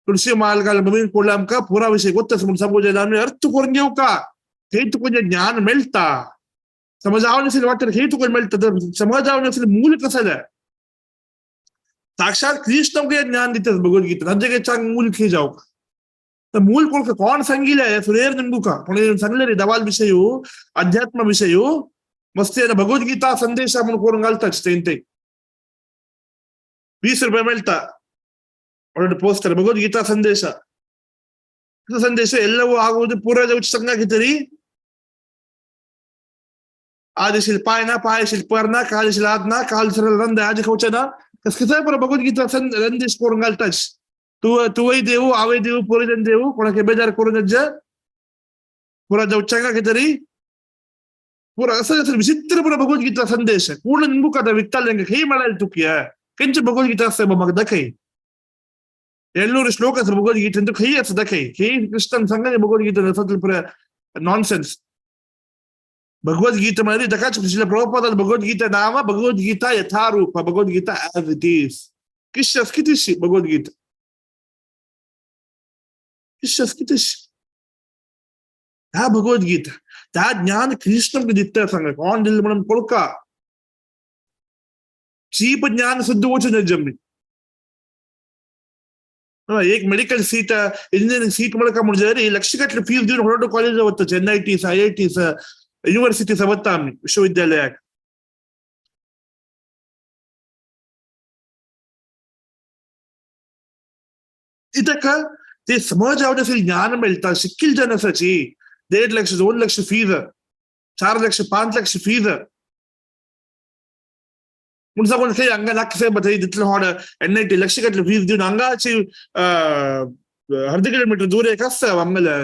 तुळशी माल घाल नवीन कोडले आमकां पुरा विशय गोत्त म्हूण सांगू जाय आमी अर्थ करून घेवका थंय तुका जें ज्ञान मेळटा समजावन आसलें वाटेर खंय तुका मेळटा तर समजावन आसलें मूल कसं जाय साक्षात कृष्ण आमकां ज्ञान दितात भगवद्गीता तांचे चांग मूल खंय जावका तर मूल कोण कोण सांगिल्लें सुरेर निमगुका कोणी सांगले रे दवाल विशय अध्यात्म विशय मस्त भगवद्गीता संदेश म्हणून करून घालतात ते ते 20 रुपये मेळटा ಪೋಸ್ಟರ್ ಭಗವದ್ಗೀತಾ ಸಂದೇಶ ಸಂದೇಶ ಎಲ್ಲವೂ ಆಗುವುದು ಪೂರ್ವಜ ಉಚ್ಚಂಗಾಗಿತ್ತರಿ ಆದಿಶಿಲ್ ಪಾಯನ ಪಾಯಶಿಲ್ ಪರ್ನ ಕಾಲಿಶಿಲ್ ಆದ್ನ ಕಾಲ್ ರಂದ ಆಜಿ खवचना कसं बरं भगवद्गीता संदेश करून घालताच तू तुवय देऊ आवय देऊ पुरजन देऊ कोणाके बेजार करून पुरा उच्चांगा तरी पुरा असं विचित्र पुरा भगवद्गीता संदेश पूर्ण निंबू का विकताले खंय म्हणाले तुकी खंयचे भगवद्गीता आसता म्हाका दाखय 700 श्लोक आसा भगवद्गीतेन खंय आसा दाखय खंय कृष्णान सांगले भगवद्गीता पुरा नॉनसेन्स भगवद्गीता मध्ये दकाच प्रभुपाद भगवद्गीता नाम Bhagavad Gita Yatharup Bhagavad Gita as it is किश्श कितीशी भगवद्गीता किश्श कितीशी ह्या भगवद्गीता त्या ज्ञान कृष्ण दित्त सांगा कोण दिलं म्हणून कोळका चीप ज्ञान सुद्धा वचून जमनी एक मेडिकल सीट इंजिनिअरिंग सीट मेळका म्हणजे लक्षगटले फीस दिवन व्हड कॉलेज वता N I Ts I I Ts universities वता आमी विश्वविद्यालयाक इतक ते समज असेल ज्ञान मेळटा शिकील जन आसाची 1.5 लक्ष 2 लक्ष फीज 4 लक्ष 5 लक्ष फीज म्हूण सांगून खंय हांगा नाका साहेब थंय तितलें व्हड एन I T लक्ष घातले फीज दिवन हांगाची अर्ध किलोमीटर दूर एक आसता आमगेले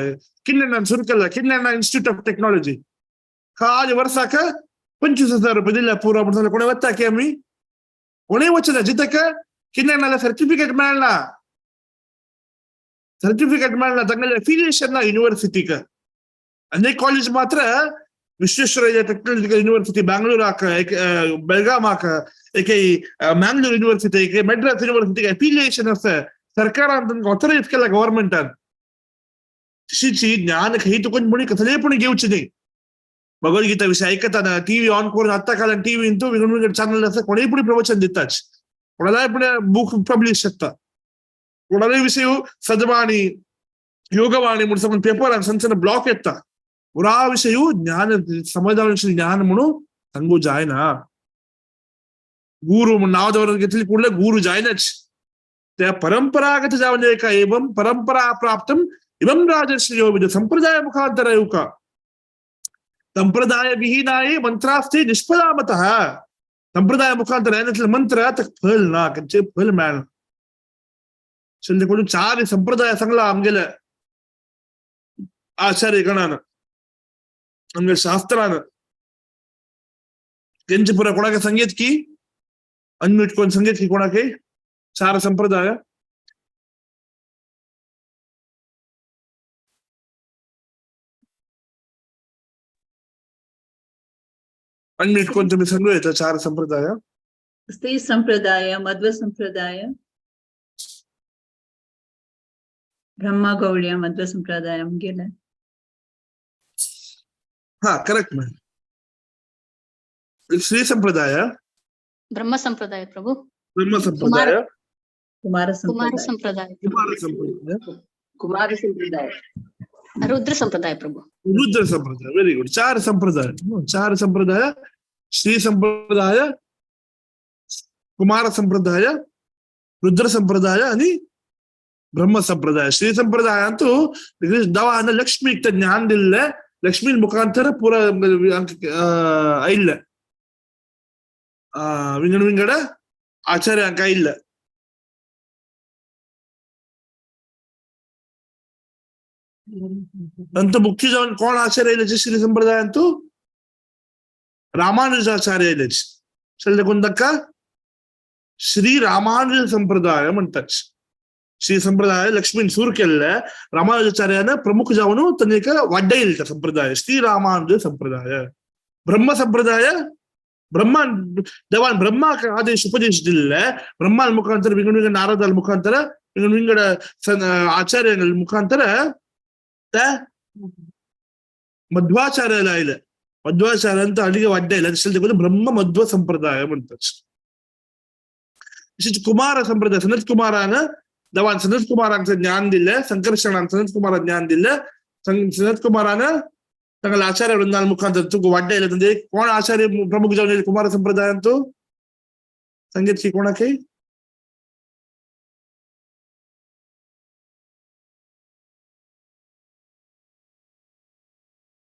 किन्नणान सुरू केला किन्नणा इन्स्टिट्यूट ऑफ टेक्नॉलॉजी खाली वर्साक 25,000 रुपये दिल्या पुरो म्हूण सांगलें कोणें वता की आमी कोणें वचना जितक किन्नणाला सर्टिफिकेट मेळना सर्टिफिकेट मेळना तांगेलें अफिलिएशन ना युनिवर्सिटीक आनी कॉलेज मात्र विश्वेश्वरಯ್ಯ ಟೆಕ್ನಾಲಜಿಕಲ್ ಯೂನಿವರ್ಸಿಟಿ ಬೆಂಗಳೂರಾಕ ಬೆಳಗಾಮಾಕ ಏಕೆ ಮ್ಯಾಂಗ್ಳೂರ್ ಯೂನಿವರ್ಸಿಟಿ ಏಕೆ ಮದ್ರಾಸ್ ಯೂನಿವರ್ಸಿಟಿ ಅಫಿಲಿಯೇಷನ್ आसा सरकार ऑथराइज केला गव्हर्नमेंटान तशीची ज्ञान खंय तुका म्हणी कसलेय पण घेवचें न्ही भगवद्गीता विशय ऐकताना टीव्ही ऑन करून आत्ता काल टीव्ही इंतू विंगड विंगड चॅनल आसा कोणीय पण प्रवचन दिताच कोणालाय पण बुक पब्लिश शकता कोणालाय विशय सदवाणी योगवाणी म्हूण सांगून पेपरान सण सण ब्लॉक येता पुरा विशय ज्ञान समजदार ज्ञान म्हणून सांगू जायना गुरु म्हणून नाव दवर घेतली कुठले गुरु जायनाच त्या परंपरागत जावन एका एवं परंपरा प्राप्तम इमं राजर्षयो विद संप्रदाय मुखांतर येवका संप्रदाय विहीनाये मंत्रास्ते निष्फलामतः संप्रदाय मुखांतर येनातले मंत्र फल ना खंयचे फल मेळना कोण चार संप्रदाय सांगला आमगेले आचार्य गणान आमगे शास्त्रान तेंचे पुरा कोणाक संगीत की अनम्यूट कोण संगीत की कोणाक चार संप्रदाय अनम्यूट कोण तुम्ही सांगू येता चार संप्रदाय स्त्री संप्रदाय मध्व संप्रदाय ब्रह्मा गौडिया मध्व संप्रदाय गेले हा करेक्ट मॅम श्री संप्रदाय ब्रह्म संप्रदाय प्रभु ब्रह्म संप्रदाय कुमार कुमार संप्रदाय संप्रदाय कुमार संप्रदाय कुमार संप्रदाय रुद्र संप्रदाय प्रभु रुद्र संप्रदाय वेरी गुड चार संप्रदाय चार संप्रदाय श्री संप्रदाय कुमार संप्रदाय रुद्र संप्रदाय आणि ब्रह्म संप्रदाय श्री संप्रदाय ಅಂತೂ दवान लक्ष्मी ज्ञान दिल्ले लक्ष्मी मुखांतर पुरा ಇಲ್ಲ ವಿಂಗಡ ವಿಂಗಡ ಆಚಾರ್ಯ ಅಂಕ ಇಲ್ಲ ಅಂತ मुख्य जावन कोण आचार्य आयले श्री संप्रदाय ಅಂತೂ रामानुजाचार्य आयले चल कोण ताका श्री रामानुज संप्रदाय म्हणतात श्री संप्रदाय लक्ष्मीन सुरू केल्ले रामानुजाचार्यान प्रमुख जावन तांणी वाड्डयले संप्रदाय श्री रामानुज संप्रदाय ब्रह्म संप्रदाय ब्रह्मान देवान ब्रह्माक आदेश उपदेश दिल्ले ब्रह्मान मुखांतर विंगड विंगड नारदाल मुखांतर विंगड विंगड आचार्य मुखांतर त्या मध्वाचार्याला आयले. मध्वाचार्यांत अडिगे वाड्यायले तशें ब्रह्म मध्व संप्रदाय म्हणतात. तशेंच कुमार संप्रदाय सनत कुमारान देवान सनत कुमारांक ज्ञान दिलें, संकर्षणान सनत कुमाराक ज्ञान दिलें. सनत कुमारान तांगेल्या आचार्य वृंदान मुखांतर तुका वाड्यायले. म्हणजे कोण आचार्य प्रमुख जावन येयले कुमार संप्रदायान तूं संगीत की कोणाकय?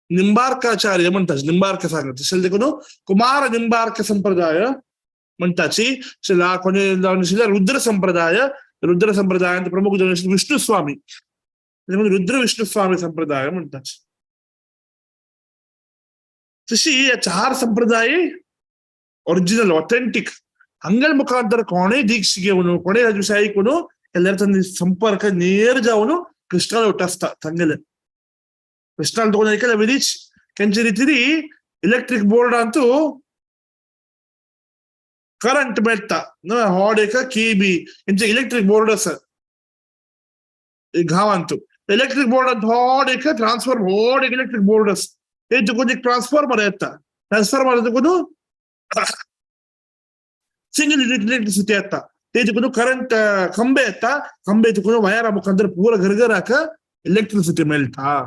निंबार्काचार्य म्हणतात. निंबार्क सांगत तशें देखून कुमार निंबार्क संप्रदाय म्हणटाची. कोणी जावन आशिल्ले रुद्र संप्रदाय. रुद्र संप्रदायांत प्रमुख जावन आशिल्ले विष्णु स्वामी, रुद्र विष्णु स्वामी संप्रदाय म्हणटात. तशी चार संप्रदाय ओरिजिनल ऑथेंटिक हंगल मुखांतर कोणेय दीक्षा घेवन कोणेय हाजे विशय आयकून केल्यार तांचे संपर्क नेर जावन कृष्णाला वटा आसता. तांगेले कृष्णाला तुका ऐकल्या विरीच केंचे रितीरी इलेक्ट्रीक बोर्डांतू करंट मेळटा हॉड एक केबी हेंचे इलेक्ट्रीक बोर्ड आसा गांवांतू. इलेक्ट्रीक बोर्डांत हॉड एक ट्रान्सफॉर्मर, हॉड एक इलेक्ट्रीक बोर्ड आसा. हे तुका एक ट्रान्सफॉर्मर येता. ट्रान्सफॉर्मर तुका सिंगल इलेक्ट्रिसिटी येता. ते तुका करंट खंबे येता. खंबे तुका वयरा मुखांतर पुरा घरघराक इलेक्ट्रिसिटी मेळटा.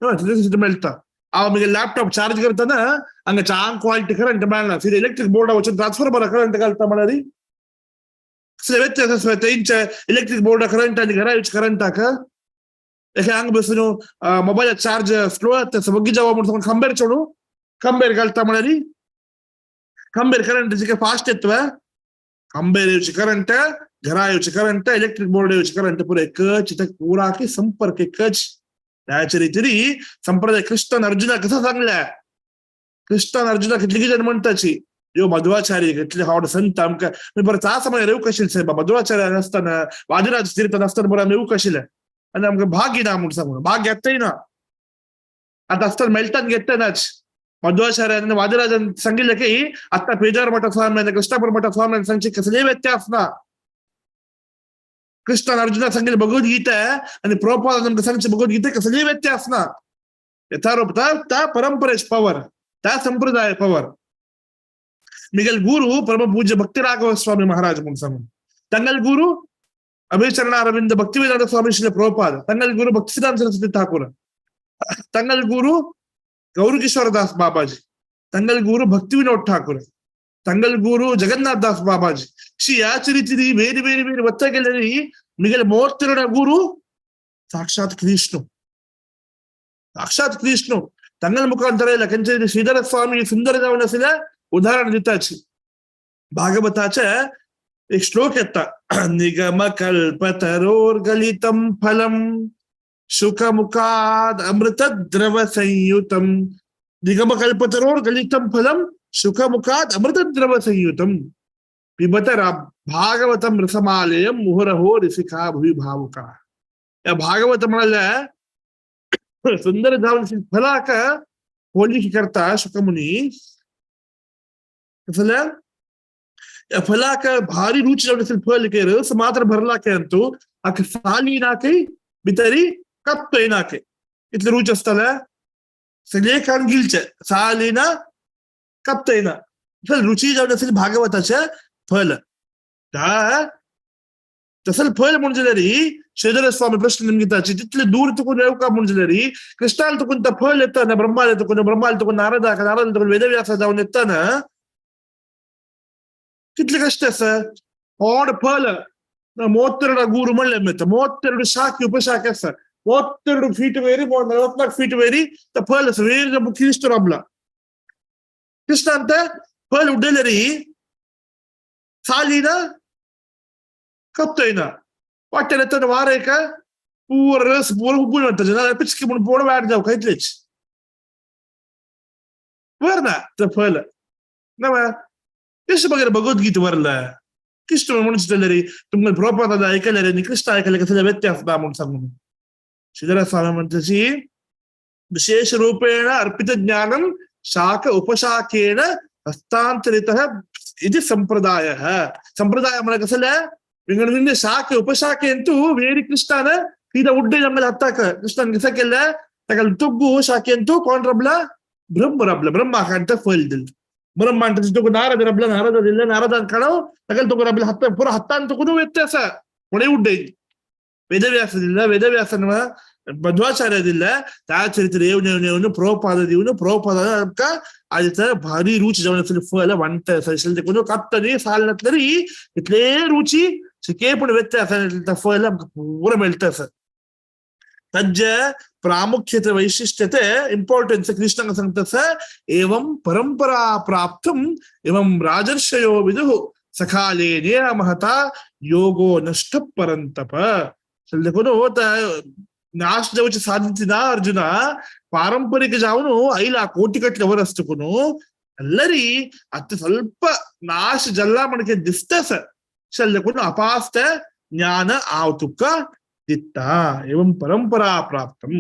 इलेक्ट्रिसिटी मेळटा. हांव म्हगे लॅपटॉप चार्ज करतना हांगा चांग क्वालिटी करंट मेळना. सीधा इलेक्ट्रीक बोर्डा वचून ट्रान्सफॉर्मर करंट घालता म्हळ्यार कसले व्यत्यास आसा तेंच्या इलेक्ट्रीक बोर्डा करंट आनी घरा येवच्या करंटाक. एके हांगा बसून मोबायल चार्ज स्लो जाता वग्गी जावो म्हणून खंबेर चोडू खंबेर घालता म्हळ्यार खंबेर करंट जिके फास्ट येतवे. खंबेर येवचे करंट, घरा येवचे करंट, इलेक्ट्रीक बोर्ड येवचे करंट पुरो एकच. पुराक संपर्क एकच. त्याच्या रीतीने संप्रदाय कृष्ण अर्जुना कसं सांगल्या. कृष्ण अर्जुना कितली जण म्हणताची यो मध्वाचार्य कितले हाड संत आमकां बरं त्या समय येवंक आशिल्ले साहेब. मध्वाचार्य नासतना वादिराज तीर्थ नासतना बरं आमी येवंक आशिल्ले आनी आमकां भाग्य ना म्हूण सांगून भाग्य येतय ना. आतां आसतना मेळटान घेतनाच. मध्वाचार्यान वादिराजान सांगिल्लें की आतां पेजार मठा स्वामी आनी कृष्णापूर मठा स्वामी सांगचे कसलेय व्यत्यास ना. कृष्णान अर्जुना सांगितले भगवद्गीता आणि प्रभुपाद आमकां सांगचे भगवद्गीता कसलेय व्यत्यास ना. यथारूप त्या परंपरेच पवर, त्या संप्रदाय पवर. मिगेल गुरु परमपूज्य भक्ती राघव स्वामी महाराज म्हणून सांगून तांगेल गुरु अभयचरणारविंद भक्तिवेदांत स्वामी श्री प्रभुपाद, तांगेल गुरु भक्तिसिद्धांत सरस्वती ठाकूर, तांगेल गुरु गौरकिशोर दास बाबाजी, तांगेल गुरु भक्तिविनोद ठाकूर, तांगेल गुरु जगन्नाथ दास बाबाजी. ಶ್ರೀ ಯಾಚ ರೀತಿ ಬೇರೆ ಬೇರೆ ಬೇರೆ ಒತ್ತಾಗೆಲ್ಲರಿ ಮಿಗಲ ಮೂವತ್ತೆರಡ ಗುರು ಸಾಕ್ಷಾತ್ ಕೃಷ್ಣ. ಸಾಕ್ಷಾತ್ ಕೃಷ್ಣ ತಂಗಲ ಮುಖಾಂತರ ಇಲ್ಲ ಕಂಚ ಶ್ರೀಧರ ಸ್ವಾಮಿ ಸುಂದರ जावन उदाहरण दिताची. भागवताचे एक श्लोक येता. निगम कल्पतरोर्गलितं फलम शुकमुखाद अमृत द्रव संयुतम. निगम कल्पतरोर्गलितं फलम शुकमुखाद अमृत द्रव संयुतम पिबत भागवतम रसमालयम मुहुरहो रसिका भुवि भावुका. या भागवत म्हणाल्या सुंदर जावन फलाक होलिकी करता शुकमुनी. कसल्या या फलाक भारी रुची जावन असेल फल के रस मात्र भरला के अंतू आक साली नाके भितरी कप्पे नाके इतले रुच असताना सगळे खान गिलचे साली ना कप्पे ना रुची जावन असेल भागवताच्या फल. तसं फल म्हणजे तरी श्रीधर स्वामी प्रश्न निमगिताची तितले दूर तुकून येऊ का म्हणजे तरी कृष्णाला तुकून तर फल येतं ना, ब्रह्माला तुकून, ब्रह्माला तुकून नारदा, नारद तुकून वेदव्यासा जाऊन येतं ना, कितले कष्ट आसा. होड फल 32 गुरु म्हणले मेळटा, 32 शाखे उपशाखे आसा, 32 फीट वेरी 44 फीट वेरी तर फल आसा वेर कृष्ण राबला. कृष्णान ते फल उडयले री सालीना कप्तोय ना वाटेर येतना वार एका पूर रस पूर हुबून वता नाल्यार पिचकी म्हूण पोड वाट जावं खंयतलेच वर ना ते फल ना. कृष्ण बगैर भगवद्गीता वरला कृष्ण म्हणून चिंतले रे तुमकां प्रभुपाद ऐकले रे आनी कृष्ण ऐकले कसले व्यत्यास ना म्हूण सांगून. श्रीधर स्वामी म्हणटाची विशेष रूपेण अर्पित ज्ञानम शाख उपशाखेन हस्तांतरितः इति संप्रदायः. संप्रदाय म्हळ्यार कसले ವಿಂಗಡ ವಿಂಗಡ ಶಾಖೆ ಉಪಶಾಖೆ ಅಂತೂ ವೇರಿ ಕೃಷ್ಣನ ಸೀದಾ ಉಡ್ಡೆ ನಮ್ಮಲ್ಲಿ ಹತ್ತಾಕ ಕೃಷ್ಣನ್ ಗಿಸಕ್ಕೆಲ್ಲ ತಗಲ್ ತುಗ್ಗು ಶಾಖೆ ಅಂತೂ ಕೊಂಡ್ರಬ್ಲ ಬ್ರಹ್ಮರಬ್ಲ ಬ್ರಹ್ಮ ಅಂತ ಫೈಲ್ದಿಲ್ ಬ್ರಹ್ಮ ಅಂತ ತುಗು ನಾರದರಬ್ಲ ನಾರದದಿಲ್ಲ ನಾರದ ಅಂತ ಕಾಣವು ತಗಲ್ ತುಗುರಬ್ಲ ಹತ್ತ ಪೂರ ಹತ್ತ ಅಂತ ವ್ಯತ್ಯಾಸ ಕೊಡೆ ಉಡ್ಡೆ ವೇದವ್ಯಾಸದಿಲ್ಲ ವೇದವ್ಯಾಸನ ಮಧ್ವಾಚಾರ್ಯದಿಲ್ಲ ಚರಿತ್ರೆ ಏವನೇವನೇವನು ಪ್ರೋಪಾದದೀವನು ಪ್ರೋಪಾದ ಆದಿತ ಭಾರಿ रुची जावन फल वांट कापतनी साल तरी इतले रुची शिके पण व्यत्यास फल आमकां पुरो मेळटा आसा. तज्ज प्रामुख्यते वैशिष्ट्यते इंपॉर्टन्स कृष्णाक सांगता आसा एवं परंपरा प्राप्तुम एवं राजर्षयो विदुः सकाले नेह महता योगो नष्ट परंतप. देखून नाश जावची साध्यते ना अर्जुना पारंपरिक जावन ಐಲ ಕೋಟಿ ಕಟ್ಲೆ ವರಸ್ತುಕುನು ಎಲ್ಲರಿ ಅತ್ತ ಸ್ವಲ್ಪ ನಾಶ ಜಲ್ಲ ಮಣಕೆ ದಿಸ್ತಸ ಶಲ್ಯಕುನು ಅಪಾಸ್ತ ಜ್ಞಾನ ಆವತುಕ ದಿತ್ತ ಏವಂ ಪರಂಪರಾ ಪ್ರಾಪ್ತಂ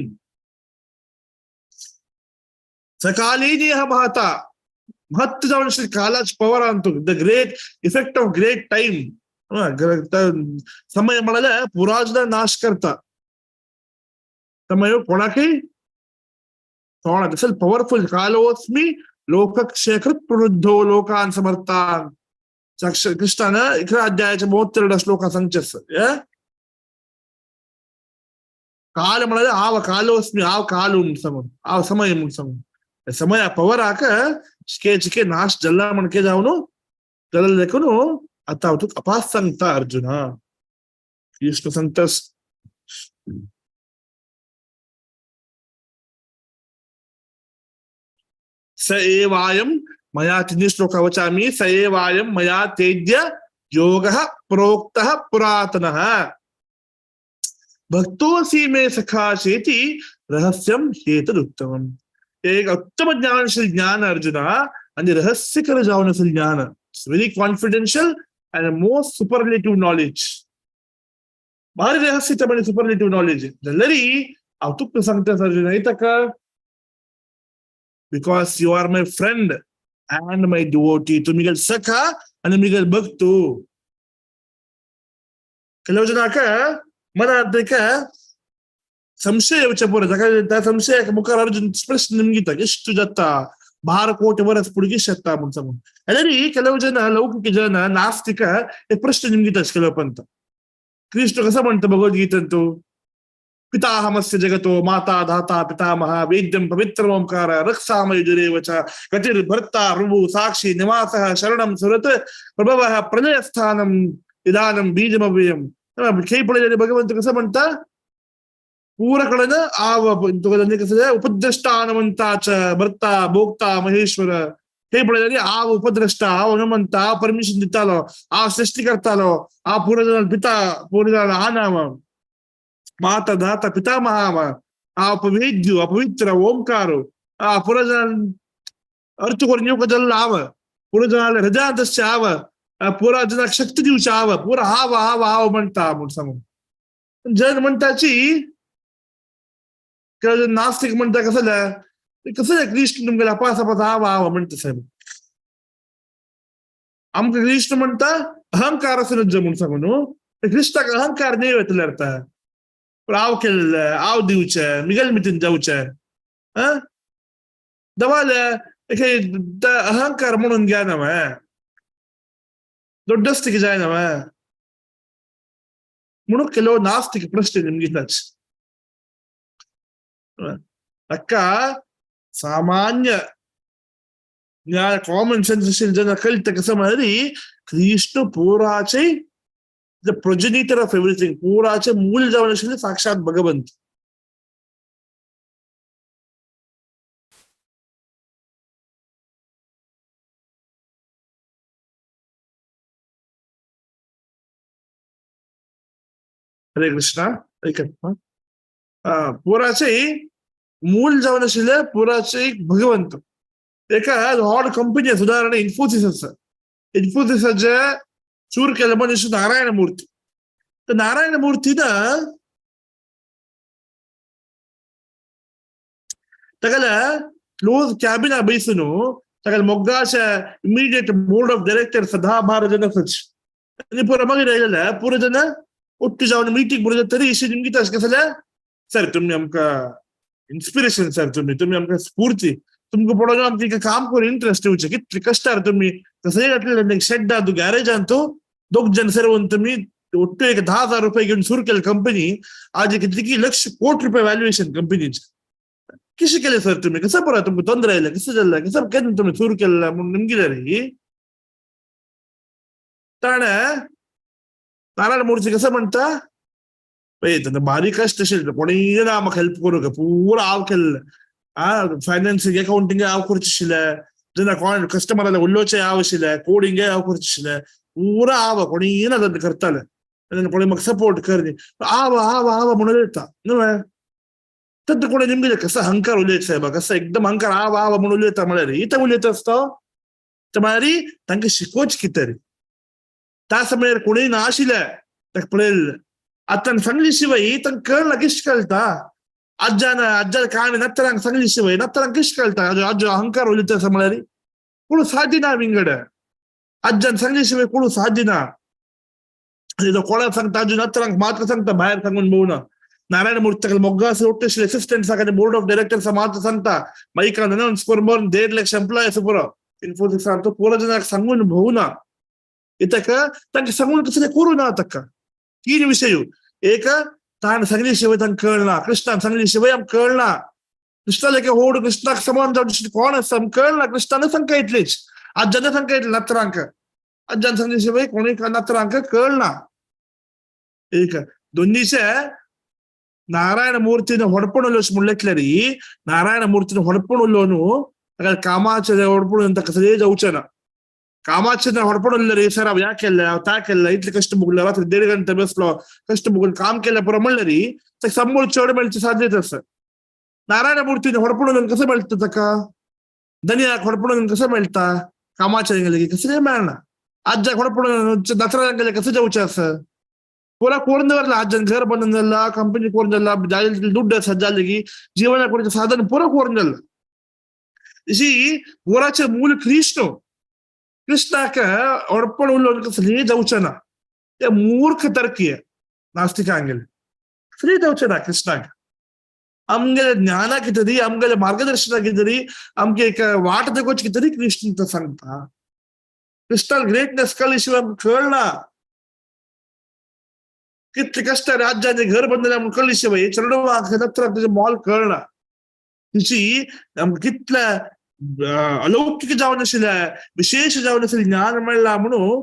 ಸಕಾಲೀನೇಹ ಮಹತ महत्व जावन कालाच power अंतु the great effect of great time समय म्हणाले पुराजला नाश करता समय कोणाकय थोडा असेल पॉवरफुल कालोस्मी लोकक्षयकृत प्रवृद्धो लोकान समर्थान कृष्णान 11 अध्यायाच्या 32 श्लोक सांगचे. काल म्हणाले आव कालोस्मी आव कालू सांगून आव समय म्हणून सांगून समय पवर आक चिके चिके नाश जल्ला म्हणके जावन जल्ला देखून आता तुका अपास सांगता अर्जुना कृष्ण सांगतास. स एवायं मया तिन्ही श्लोक वचामि स एवायं मया तेद्य योगः प्रोक्तः पुरातनः भक्तोऽसि मे सखा चेति रहस्यं हेतदुत्तमम्. एक उत्तम ज्ञानशील ज्ञान अर्जुना आणि रहस्यकर जावन असेल ज्ञान. It's very confidential and most superlative knowledge. भारी रहस्य म्हणजे सुपरलेटिव्ह नॉलेज जल्लरी हांव तुका सांगता अर्जुना येता because you are my friend and my devotee. तू मिगल सखा आणि मिगल भक्तू. ಕೆಲವು ಜನಕ मनात संशय येवचे पुरो ताका संशय मुखार अर्जुन प्रश्न निमगिता ಎಷ್ಟು जाता 12 ಕೋಟಿ वरस पुढे शकता म्हणून सांगून. अरे ಕೆಲವು ಜನ लौकिक जन नास्तिक हे प्रश्न निमगिता ಕೆಲವು पंत कृष्ण कसं म्हणतो भगवद्गीतेंतु पिताहमस्य जगतो माता धाता पितामह वेद्यं पवित्रम ओंकार रक्षामयुजुरेव च गतिर्भर्ता ऋभु साक्षी निवासः शरणं सुरत प्रभवः प्रलयस्थानं निदानं बीजमव्ययम्. खेळपडले भगवंत कसं म्हणता पूरकडनं आव कसं उपद्रष्टा हनुमंताच भर्ता भोक्ता महेश्वर. हे पळयले आव उपद्रष्टा आव हनुमंता आव परमिशन दितालो आव सृष्टी करतालो आव पूर्वजन पिता पूर्वजन आनाम माता दाता पितामहाम आव अपवेद्यु अपवित्र ओंकार आ पूर्वजन अर्थ करून येवक आव पूर्वजनाला हृदयांतस्य आव पुरा जनाक शक्ती दिवची आव पुरा आव आव आव म्हणता म्हणून सांगून जन म्हणताची नास्तिक म्हणता कसं कसं कृष्ण तुमकां अपास अपास आव आव म्हणता साहेब. आमकां कृष्ण म्हणता अहंकार आसून म्हणून सांगून न्हू कृष्णाक अहंकार न्हय येतले अर्थ पण आव केलेलं आव दिवचें मिगल मितीन जावचें दवाले अहंकार म्हणून घ्या ना ದೊಡ್ಡಸ್ತಿಗೆ जायना म्हणून ಕೆಲವು नास्तिक प्रश्न निमगिताच. अक्का सामान्य ज्ञान कॉमन सेन्स जन कळतं कसं म्हणाली कृष्ण पुराचे the प्रोजेनिटर ऑफ एव्हरीथिंग पुराचे मूल जावन आशिल्ले साक्षात भगवंत. हरे कृष्णा. पुराचे मूल जावन आशिल्ले पुराचे एक भगवंत. एका व्हड कंपनी आसा उदाहरण इन्फोसिस आसा. इन्फोसिसाचे चूर केले मनीस नारायण मूर्ती. तर नारायण मूर्तीन ताका क्लोज कॅबिना बैसून ताका मोग्गाचे इमिडिएट बोर्ड ऑफ डायरेक्टर्स 10-12 जण आसाच. आनी पुरो मागीर आयलेले पुरो जेन्ना ಒಟ್ಟು जावन मिटींग पुरो जाता तरी निमगी तशें कशें जाल्यार सर तुमी आमकां इन्स्पिरेशन सर, तुमी तुमी आमकां स्फूर्ती, तुमकां पळोवन आमकां काम करून इंट्रस्ट येवचें. कितले कश्टार तुमी कसंय घातलें शेड्डांतू गॅरेजांतू दोग जण सर्वन तुमी ಒಟ್ಟು एक 10,000 रुपये घेवन सुरू केली कंपनी, आज कितली लक्ष कोटी रुपये व्हॅल्युएशन कंपनीचे. कशें केलें सर तुमी, कसं बरं तुमकां ತೊಂದರೆ आयलें, कसं जालें, कसं केन्ना तुमी सुरू केल्लें म्हणून निमगिलें रे. ताणें नारायण मूर्ती कसं म्हणटा, पळय तेन्ना बारीक कश्ट आशिल्लें, कोणीय ना म्हाका हेल्प करूंक, पुरो हांव केल्लें. आ फायनान्सींग अकावंटींग हांव करचें आशिल्लें, जेन्ना कोण कस्टमराले उलोवचें हांव आशिल्लें, कोडिंगय हांव करचें आशिल्लें, पुरो हांव, कोणीय ना तेन्ना करतालें, तेन्ना कोणी म्हाका सपोर्ट करनी, आव आव आव म्हणून उलयता न्हय. तेन्ना कोणी निमगेलें कसो अहंकार उलयता सायबा, कसो एकदम अहंकार आव आव म्हणून उलयता म्हळ्यार इतलें उलयता आसता. ते म्हळ्यार तांकां शिकोवचें कितें तरी. त्या समयार कोणीय ना आशिल्लें ताका पळयल्लें. आतां सांगली शिवाय तांकां कळना कशें कळटा. आज्जान आज्जान काणी नत्तरांक सांगली शिवाय नत्तरांक कशें कळटा. आजो अहंकार उलयता आसा म्हळ्यार कोण साध्य ना विंगड. आज्जान सांगली शिवाय कोण साध्य ना. आनी तो कोणाक सांगता, आजो नत्तरांक मात्र सांगता, भायर सांगून भोवना. नारायण मूर्ती मोग्गा ಒಟ್ಟು ಅಸಿಸ್ಟೆಂಟ್ಸ್ ಆಗಿ ಬೋರ್ಡ್ ಆಫ್ ಡೈರೆಕ್ಟರ್ಸ್ ಮಾತ್ರ सांगता, ಮೈಕಾನ್ ಅನೌನ್ಸ್ करून 1.5 ಲಕ್ಷ ಎಂಪ್ಲಾಯೀಸ್ पुरो इन्फोसिस तो पुरो जणांक सांगून भोवना. इतक तांकां सांगून कसलें करूं ना. ताका तीन विशय, एक ताण सांगली शिवाय तांकां कळना, कृष्णान सांगली शिवाय आमकां कळना, कृष्णाले होड कृष्णाक समान जावन कोण आसा आमकां कळना, कृष्णान सांगता इतलीच, आज्जान सांगता इतलें नत्रांक, आज्जान सांगली शिवाय कोणूय नत्रांक कळना. एक दोन्हीचे नारायण मूर्तीन ಹೊಡ್ಪಣ್ म्हणलें नारायण मूर्तीन ಹೊಡ್ಪಣ್ उलोवनु ताका कामाचे ಹೊಡ್ಪಣ ಅಂತ कसलें जावचें ना. कामाचे ಹೊಡ್पण उरलें रे सर, हांव ह्या केल्लें, हांव त्या केल्लें, इतलें कश्ट भोगले, रात्री 1.5 घंटे बसलो, कश्ट भोगून काम केलें पुरो म्हणलें रे, ताका संबळ चड मेळचे साध्यत आसा. नारायण मूर्तीन ಹೊಡ್पण उलोवन कसो मेळटा ताका, धनयाक ಹೊಡ್पण उलोवन कसो मेळटा, कामाचे गेलें कसलें मेळना. आज्जाक ಹೊಡ್पण दसऱ्याक गेलें कसं जावचें आसा. ಪೂರಾ ಕೋರ್ந்து ಬರಲ್ಲ, ಅಜ್ಜನ घर ಬಂದಲ್ಲ, ಕಂಪನಿ ಕೋರ್ಂದಲ್ಲ, ದುಡ್ಡು ಸಜ್ಜಾಲಿಗೆ ಜೀವನ ಕೊಡಿದ ಸಾಧನ ಪೂರ ಕೋರ್ಂದಲ್ಲ. ಇಸಿ ಪೂರಾಚೆ ಮೂಲ ಕೃಷ್ಣ, कृष्णाक ಹೊಡ್ಪಣ उलोवन कसलें जावचें ना. ते मूर्ख तर्कीय नास्तिकांगेले कसलें जावचें ना. कृष्णाक आमगेले ज्ञानाक तरी, आमगेले मार्गदर्शनाक तरी, आमगे एक वाट दाखोवची तरी कृष्ण सांगता. कृष्णान ग्रेटनेस कळ्ळी शिवाय आमकां कळना. कितले कश्ट राज्याने घर बंदले म्हणून कळ्ळी शिवाय चेडवाक नत्राक तेजें मोल कळना. तिची आमकां कितले अलौकीक जावन आशिल्लें, विशेश जावन आशिल्लें ज्ञान मेळ्ळां म्हणून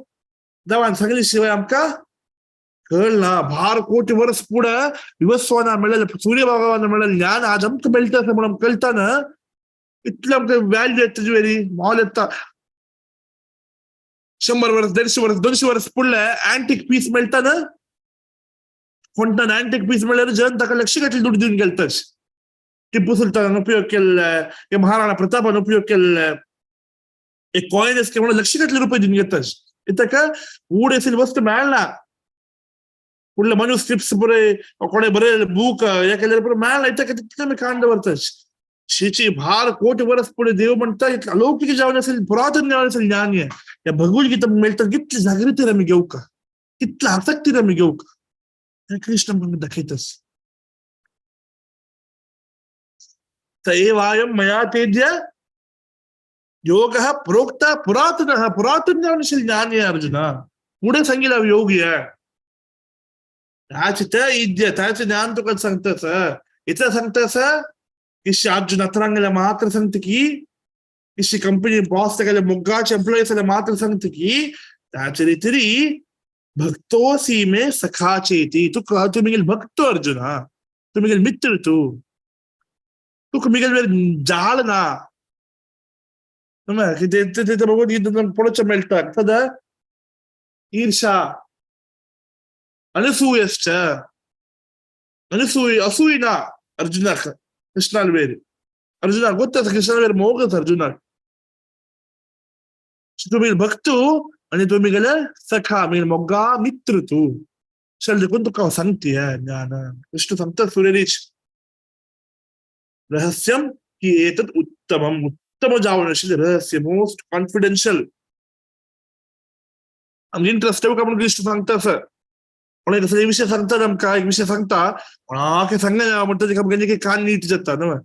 देवान सांगली शिवाय आमकां कळना. भार कोटी वर्स फुडें विवस्वाना मेळ्ळें, सूर्य भगवान मेळ्ळें ज्ञान आज आमकां मेळटा आसा म्हणून आमकां कळटा ना. इतलें आमकां व्हॅल्यू येता तेजी वेरी मोल येता. 100 वर्स, 150 वर्स, 200 वर्स फुडलें अँटीक पीस मेळटा ना. कोणतान अँटीक पीस मेळ्ळ्यार जन ताका लक्ष घातली दुडू दिवन गेलतच. टिप्पू सुलतानान उपयोग केल्ले, किंवा महाराणा प्रतापान उपयोग केल्ले एक कॉइन आसके म्हणून लक्ष घातले रुपये दिवन घेतच. इतक ऊड आशिल्ली वस्तू मेळना. फुडले मनुस्क्रिप्ट्स बरे कोणे बरयलें बूक हे केल्यार पुरो मेळना. इतक तितलें आमी काण दवरतच. शेची भार कोटी वर्स फुडें देव म्हणटा इतलें अलौकीक जावन आशिल्लें, पुरातन जावन आशिल्लें ज्ञान हें ह्या भगवद्गीता मेळटा. कितली जागृतीर आमी घेवका, कितले आसक्तीर आमी घेवका, कृष्ण आमकां दाखयतच. तएवायं मया तेज्य योगः प्रोक्तः पुरातनः. पुरातन जावन आशिल्लें ज्ञान हें अर्जुना, फुडें सांगिल्लें हांव योग हे ताचें तें इद्य ताचें ज्ञान तुका सांगता आसा. इतलें सांगता आसा की अर्जुन अतरांगेले मात्र सांगता की इशी कंपनी बॉस तागेले मोगाचे एम्प्लॉईज जाल्यार मात्र सांगता की ताचे तरी भक्तोसी मे सखा चेती. तुका तूं म्हगेलो भक्त अर्जुना, तूं म्हगेलो मित्र, तूं तुका म्हगेले वयर जाळ ना. कितें भगवद्गीता पळोवचें मेळटा. सदां ईर्षा, अनसूयश्च, अनसूय असूय ना अर्जुनाक कृष्णाल वेर. अर्जुनाक ಗೊತ್ತಾತ कृष्णाल वेर मोग आसा अर्जुनाक. तूं म्हगेलो भक्त आनी तूं म्हगेले सखा, म्हगेलो मोगा मित्र तूं. चल देखून तुका हांव सांगता हें ज्ञान. कृष्ण सांगता सुरेरीच रहस्यम की एतत् उत्तमम, उत्तम जावन आशिल्लें रहस्य, मोस्ट कॉन्फिडेन्शियल. आमकां इंट्रस्ट येवका म्हणून कृष्ण सांगता सर. कोण कसले विशय सांगता आमकां, एक विशय सांगता कोणाक सांगना म्हणटा तेका आमकां कान नीट जाता न्हय.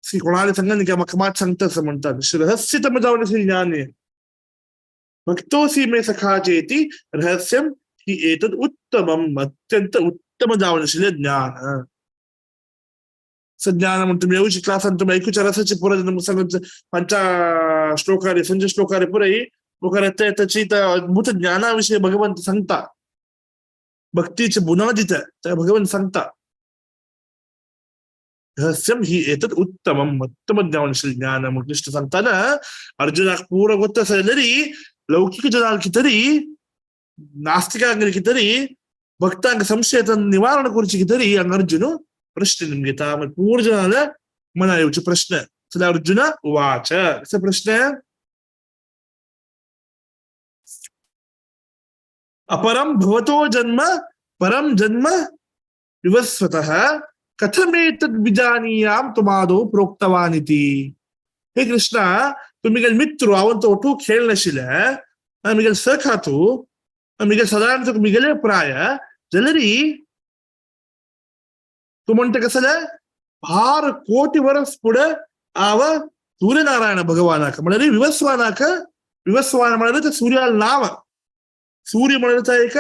कोणाले सांगना न्ही म्हाका मात सांगता असं म्हणटा. रहस्यतम जावन ज्ञान भक्तोसी मे सखा चेती रहस्यम ही एतद उत्तमम, अत्यंत उत्तम जावन आशिल्लें ज्ञान. सज्ञान म्हणटा तुमी येवची क्लासान तुमी ऐकूच्या रसाची पुराय सांगत पंचा श्लोकारे संज श्लोकारे पुराय मुखार येता येताची अद्भुत ज्ञाना विषयी भगवंत सांगता. भक्तीचे बुनाद दिता त्या भगवंत सांगता. रहस्यम ही एतद उत्तमम, उत्तम ज्ञानशील ज्ञान म्हणून कृष्ण सांगताना अर्जुनाक पूरा गोत्त आसा तरी लौकिक जनांक तरी नास्तिकांक तरी भक्तांक संशय निवारण करची तरी हांगा अर्जुन प्रश्न निमगे घेता. पूर्ण जनाला मना येवचे प्रश्न. जाल्यार अर्जुन उवाच. कसो प्रश्न? अपरम भवतो जन्म परम जन्म विवस्वतः कथमेतद् विजानीयां त्वमादौ प्रोक्तवानिति. हे कृष्णा, तुमी मित्र हांव तो ओटू खेळ नाशिल्ले, मिगेल सखा तूं, मिगेल सादारण तुका मिगेले प्राय जाल्यार तूं म्हणटा कसं जाल्यार भार कोटी वर्स फुडें हांव सूर्यनारायण भगवानाक म्हळ्यार विवस्वानाक, विवस्वान म्हळ्यार ते सूर्याल नांव, सूर्य म्हळ्यार एक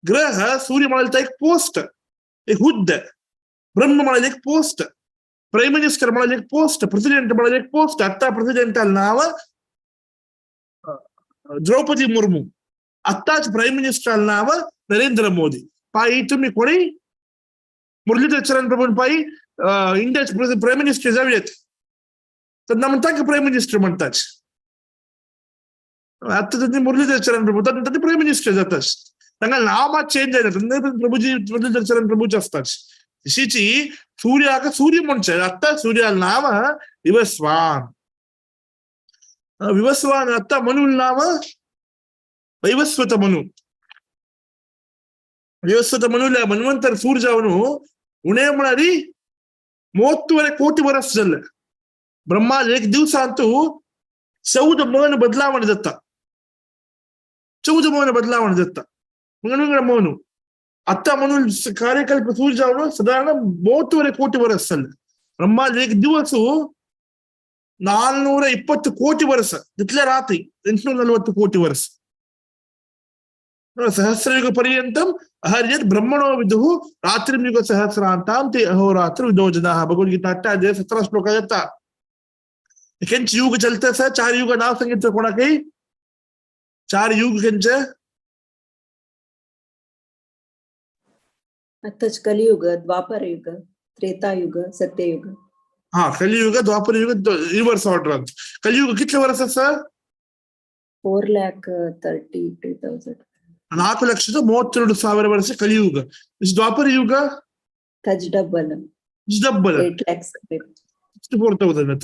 ग्रह, सूर्य म्हळ्यार एक पोस्ट, एक हुद्द, ब्रह्म म्हळ्यार एक पोस्ट, प्राईम मिनिस्टर म्हळ्यार एक पोस्ट, प्रेसिडेंट म्हळ्यार एक पोस्ट. आत्तां प्रेसिडेंटाल नांव द्रौपदी मुर्मू, आत्ताच प्राईम मिनिस्टर नांव नरेंद्र मोदी. पायी तुम्ही कोणी मुरलीधर चरण प्रभू पायी इंडियाचे प्राईम मिनिस्टर जाऊयात त्यांना म्हणता की प्राईम मिनिस्टर म्हणतात. आता त्यांनी मुरलीधर चरण प्रभू ते प्राईम मिनिस्टर जातात, तांकां नांव मात चेंज जायना, प्रभूजी मुरलीधर चरण प्रभूच असतात. तशीची सूर्याक सूर्य म्हणचे, आत्ता सूर्याला नाव विवस्वान, विवस्वान आत्ता म्हणून नाव वैवस्वत म्हणून, विवस्वत म्हणून मन्वंतर सूर्य जावन उणे म्हळ्यार 30 कोटी वर्स जाले. ब्रह्मा एक दिवसांतू 14 मन बदलावण जाता, 14 मन बदलावण जाता, विंगड मनु. आत्ता म्हणून कार्यकल्प सूर्य जावन सादारण 30 कोटी वर्स जाले. ब्रह्मा एक दिवस 420 कोटी वर्स, तितले रात्री 840 कोटी वर्स. सहस्रयुग पर्यंतम अहर्यत् ब्रह्मणो विदुः रात्रियुग सहस्रांतां ते अहोरात्र विदो जनाः. भगवद्गीता अध्याय 17 श्लोक येता. खंयचे युग चलते आसा? 4 युग नाव सांगितलं कोणाकय? 4 युग खंयचे? आताच कलियुग, द्वापर युग, त्रेतायुग, सत्ययुग. हा, कलियुग, द्वापर युग, रिव्हर्स ऑर्डर. कलियुग कितले वर्स आसा? 4,32,000. 4,32,000 वर्ष कलियुग. द्वापर युग double, double 8,64,000.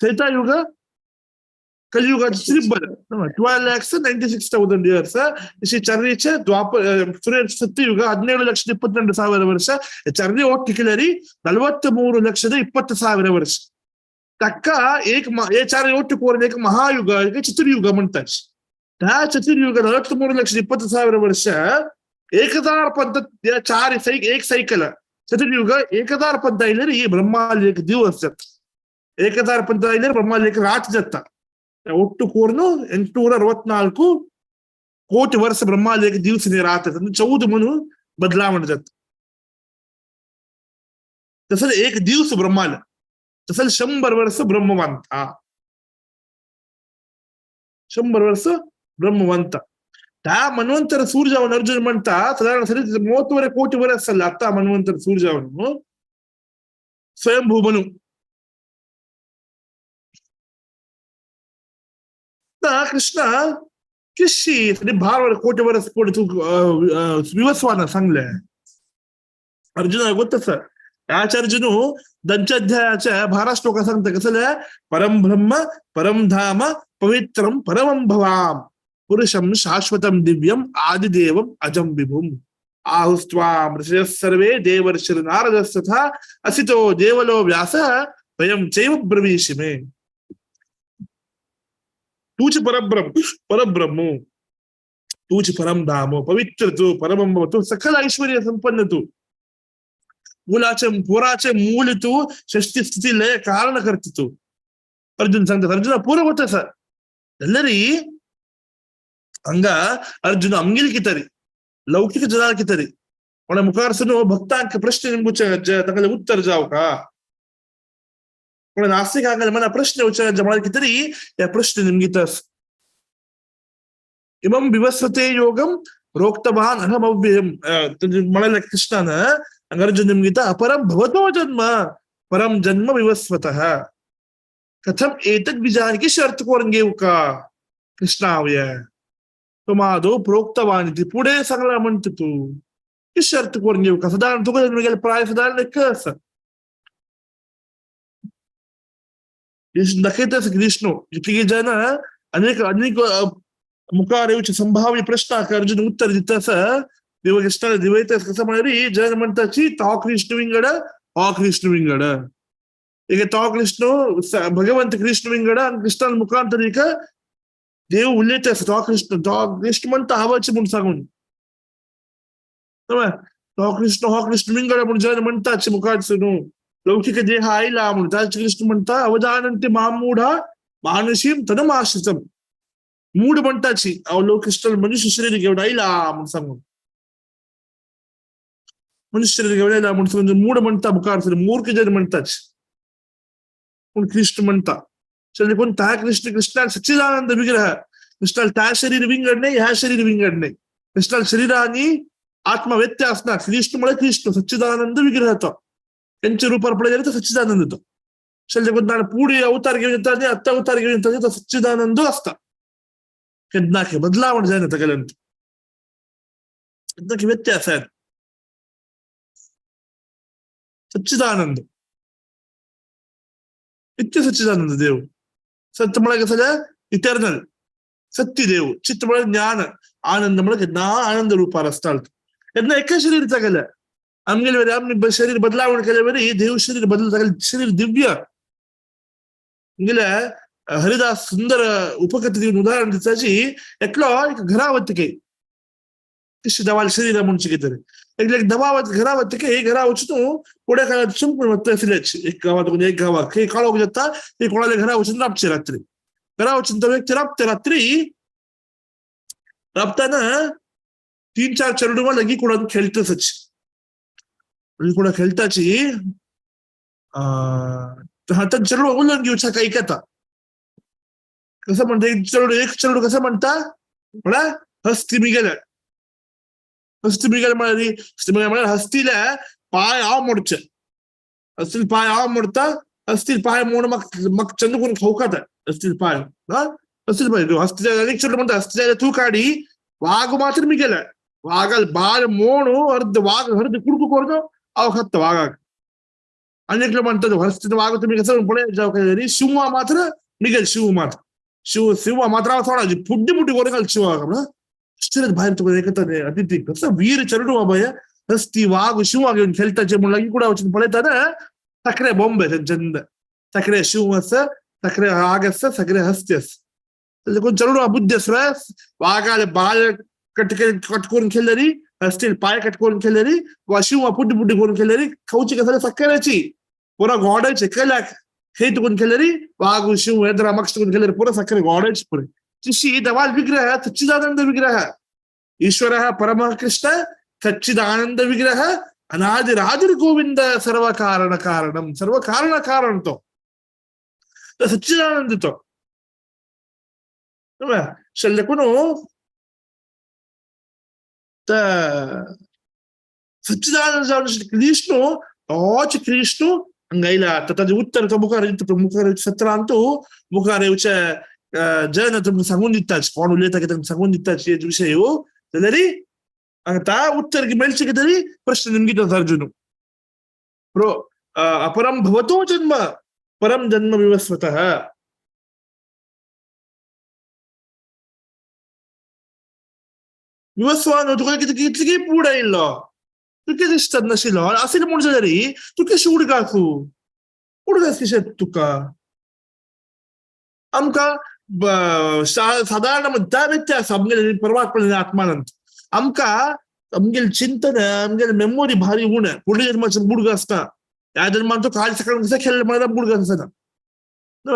Treta Yuga Kaliyuga triple 12,96,000 years. ಚರ್ರೀಚೆ ದ್ವಾಪರ ಸತ್ಯಯುಗ 17,22,000 ವರ್ಷ. ಚರ್ರಿ ಒಟ್ಟಿಗೆ 43,20,000 ವರ್ಷ. ತಕ್ಕ एक चार ಒಟ್ಟು ಕೋರಿದ एक महायुग, एक चतुर्युग म्हणतात. त्या चतुर्युग 43,20,000 वर्ष 1000 पंत चार एक सायकल चतुर्युग 1000 पंत आयले ही ब्रह्माल एक दिवस जाता, 1000 पंत आयले ब्रह्माल एक रात जाता. ಒಟ್ಟು ಕೋರ್ನು 864 ಕೋಟಿ ವರ್ಷ ಬ್ರಹ್ಮಾल एक दिवस रात 14 म्हणून बदलावण जात. तसं एक दिवस ब्रह्माल तसं 100 वर्ष ब्रह्मवंता, 100 वर्ष ब्रह्मवंता. त्या मन्वंतर सूर्यावन अर्जुन म्हणता साधारण 30 कोटी वर्ष असेल आता मन्वंतर सूर्यावन स्वयंभू बनू. कृष्ण किशी भार कोटी वर्ष कोटी तू विवस्वान सांगले अर्जुन गोत्तस. आचार्यजनू दंचाध्यायाच्या 12 श्लोका सांगता कसं परम ब्रह्म परम धाम पवित्रम परमं भवाम पुरुषं शाश्वतं दिव्यम आदिदेवम अजं विभुम आहुस्त्वां ऋषयः सर्वे देवर्षिर्नारदस्तथा असितो देवलो व्यासः वयं चैव ब्रवीषि मे. तूच परब्रह्म, परब्रह्म तूच परम धाम, पवित्र तू, परम तू, सकल ऐश्वर्य संपन्न तू, मुलाचे पोराचे मूल तू, षष्टी स्थिती लय कारण करते तू. अर्जुन सांगतात, अर्जुना पूर होत सर ಎಲ್ಲರಿ ಹಂಗ अर्जुन ಅಮ್ಗಿಲ್ ಕಿತರಿ ಲೌಕಿಕ ಜನ ಕಿತರಿ ಒಣ ಮುಖಾರ್ಸನು ಭಕ್ತಾಂಕ ಪ್ರಶ್ನೆ ನಿಮ್ಗೆ ತಗಲೆ ಉತ್ತರ जाव का कोण नास्तिक ಆಗಲ್ಲ ಮನ ಪ್ರಶ್ನೆ ಉಚ್ಚಾರ ಮಾಡಕಿತರಿ या ಪ್ರಶ್ನೆ ನಿಮ್ಗೆ ತಸ್ ಇಮಂ ವಿವಸ್ವತೆ ಯೋಗಂ ಪ್ರೋಕ್ತವಾನ್ ಅಹಮವ್ಯಯಂ म्हणाले कृष्णानं अर्जुन निमगित अपरम भवतो जन्म परम जन्म विवस्वतः कथम एतद् विजानकी शर्त करून घेऊ का कृष्णावय तुम्हादो प्रोक्तवान इति पुढे सांगला म्हणतो तू की शर्त करून घेऊ का. साधारण तुका जन्म गेले प्राय साधारण कस दाखयतच कृष्ण जितके जन अनेक अनेक मुखार येवचे संभाव्य प्रश्नाक अर्जुन उत्तर दितस देव कृष्णाला दिवयतस कसं म्हणाली जन म्हणताची तो कृष्ण विंगड हो कृष्ण विंगड. ಈಗ तो कृष्ण भगवंत कृष्ण विंगड आणि कृष्णान मुखांतर एक देव उलयतस तो कृष्ण तो कृष्ण म्हणता हवाचे म्हणून सांगून तो कृष्ण हो कृष्ण विंगड म्हणून जन म्हणताचे मुखार न्हू लौकिक देह आयला म्हणून ताचे कृष्ण म्हणता अवजानंती मामूढा मानुषीम तनुमाश्रितम मूड म्हणताची अहो लोक कृष्ण मनुष्य शरीर घेऊन आयला म्हणून सांगून मनुष्य शरीर घेऊन आयला म्हणून सांगून मूड म्हणता मुखार मूर्ख जन म्हणताच कोण कृष्ण म्हणता चल कोण त्या कृष्ण कृष्णा सच्चिदानंद विग्रह कृष्णाला त्या शरीर विंगड नाही ह्या शरीर विंगड नाही कृष्णाला शरीर आणि आत्मा व्यत्यय असणार. कृष्ण मुळे कृष्ण सच्चिदानंद विग्रह तो त्यांच्या रूपावर पडले गेले तर सच्चिदानंद तो शल्य कोण पुढे अवतार घेऊन येतात आणि आत्ता अवतार घेऊन येतात तो सच्चिदानंद असता केन्ना बदलावण जायना तागेल्यान केन्ना व्यत्यय आसा सच्चिदानंद नित्य सच्चिदानंद देव. सत्य म्हळ्यार कसं जाल्यार इटर्नल सत्य देव, चित्त म्हळ्यार ज्ञान, आनंद म्हळ्यार केन्ना आनंद रुपार आसता केन्ना एका शरीर तागेलें आमगेले वरी आमी शरीर बदलावण केले वरी देव शरीर बदल तागेलें शरीर दिव्य. आमगेले हरिदास सुंदर उपकथा दिवन उदाहरण दिताची एकलो एक घरा वतके कशी दवाल शरीर म्हणचे कितें तरी एकले एक दबावत घरा वतके घरा वचून फुडें काळात चुंपून वता आशिल्लेच एक गांवात एक गांवाक खंय काळोख जाता ते कोणाल्या घरा वचून राबचे रात्री घरा वचून तो व्यक्ती राबते रात्री राबताना 3-4 चेडवां लागीं कोणाक खेळटसच कोणा खेळटाची हातान चेडवां उलोवन घेवच्या ऐकता कसं म्हणता एक चेडूं कसं म्हणता म्हळ्यार हस्ती मिगेले हस्ती मिगेले म्हळ्यार हस्ती मिगेले म्हळ्यार हस्तीला पाय हांव मोडचे हस्तील पाय हांव मोडता हस्तील पाय मोड म्हाका म्हाका चंद करून खावकाता हस्तील पाय हस्तील पाय हस्ती एक चेडूं म्हणटा हस्ती तूं काडी वाग मात्र मिगेले वागाल बाल मोणू अर्ध वाग अर्ध कुडकू करून हांव खाता वागाक. आनी एकलो म्हणटा हस्ती वाग तुमी कसं पळय जावं काय शिंवा मात्र मिगेल शिव मात्र शिव शिवा मात्र हांव सोडा फुड्डी फुड्डी करून घाल शिवाक म्हणून भायर तुका एकता अतिथी कसं वीर चेडूं बाबा हे हस्ती वाग शिंवा घेवन खेळटाचे म्हूण लागीं कुडा वचून पळयता सगळे बॉम्बे तेंच्यान सगळे शिव आसा सगळे वाग आसा सगळे हस्ती आसा देखून चेडूं बुद्धी आसा वागाले बाल कट कट करून खेळलेली हस्तील पाय कट करून खेळलेली वा शिंवा पुड्डी पुड्डी करून खेळलेली खावची कसं सकाळची पुरा गोडायचे कल्याक हे तुकून खेळलेली वाघ शिव हेद्रा मक्ष तुकून खेळलेली पुरा सकाळी गोडायची पुरे तिशी दवाल विग्रह सच्चिदानंद विग्रह ईश्वर परम कृष्ण सच्चिदानंद विग्रह अनादिरादिर गोविंद सर्व कारण कारणम सर्व कारण कारण तो सच्चिदानंद तो शल्यकुनु सच्चिदानंद कृष्ण तोच कृष्ण हांगा ताजें उत्तर तो मुखार मुखार सत्रांतू मुखार येवचे जन तुमकां सांगून दिताच कोण उलयता कितें सांगून दिताच हे विशय जाल्यार आतां उत्तर मेळचें कितें तरी प्रश्न निमगीत अर्जुन प्रो अपरम भवतो जन्म परम जन्म विवस्वतः विवस्वान तुका कितें कितली पूड आयिल्लो तुका दिसतात नाशिल्लो आशिल्लो म्हूण जाल्यार तूं कशें उडगास उडगास कशें तुका आमकां साधारण त्या व्यत्यास आमगेले परमात्मा आत्मानंत आमकां आमगेले चिंतन आमगेले मेमोरी भारी उणें फुडल्या जन्माचें बुडग आसता ह्या जन्माचो काल सकाळ कसं खेळ्ळें म्हळ्यार बुडग आसना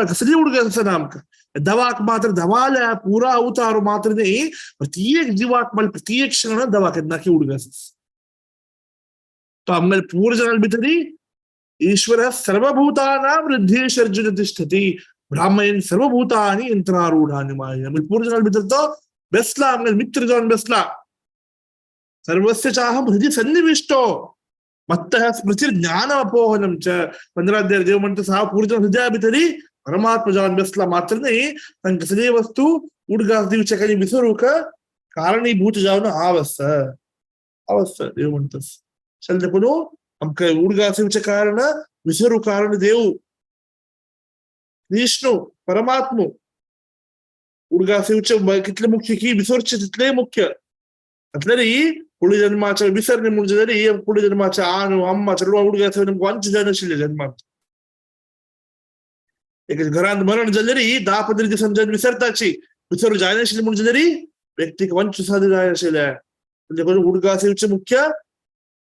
कसली उडग आसना आमकां. दवाक मात्र दवाल्या पुरा अवतार मात्र न्ही प्रत्येक जीवाक मला प्रत्येक क्षण दवा केन्ना की उडग आसा. तो आमगेले पूर्व भितरी ईश्वर सर्वभूतानां वृद्धेश अर्जुन तिष्ठति ब्राह्मण सर्वभूतानि यंत्रारूढानि माया. आमगेले पूर्व भितर तो बेसला आमगेले मित्र जावन बेसला. सर्वस्य चाहं हृदि सन्निविष्टो मत्तः स्मृतिर्ज्ञान अपोहनं च. 15 अध्याय देव म्हणतो सहा पूर्व हृदया भितरी परमात्मा जावन बेसला मात्र न्ही तांकां सगळी वस्तू उडगास दिवचे काही विसरूक कारणीभूत जावन हांव आसा हांव आसा देव म्हणतस. चल देखून आमकां उडगास दिवचें कारण विसरू कारण देव विष्णू परमात्मू. उडगास दिवचे कितले मुख्य की विसरचे तितले मुख्य. म्हटल्यार पुढे जन्माच्या विसरणे म्हणजे जरी पुढे जन्माच्या आनु अम्मा चेडवा उडगास वंच जायनाशिल्ले जन्मात. एक घरांत मरण जालें तरी 10-15 दिसांनी जन विसरताची विसरू जायनाशिल्लें म्हणजे जरी व्यक्तीक वंच साधे जायनाशिल्लें. देखून उडगास येवचें मुख्य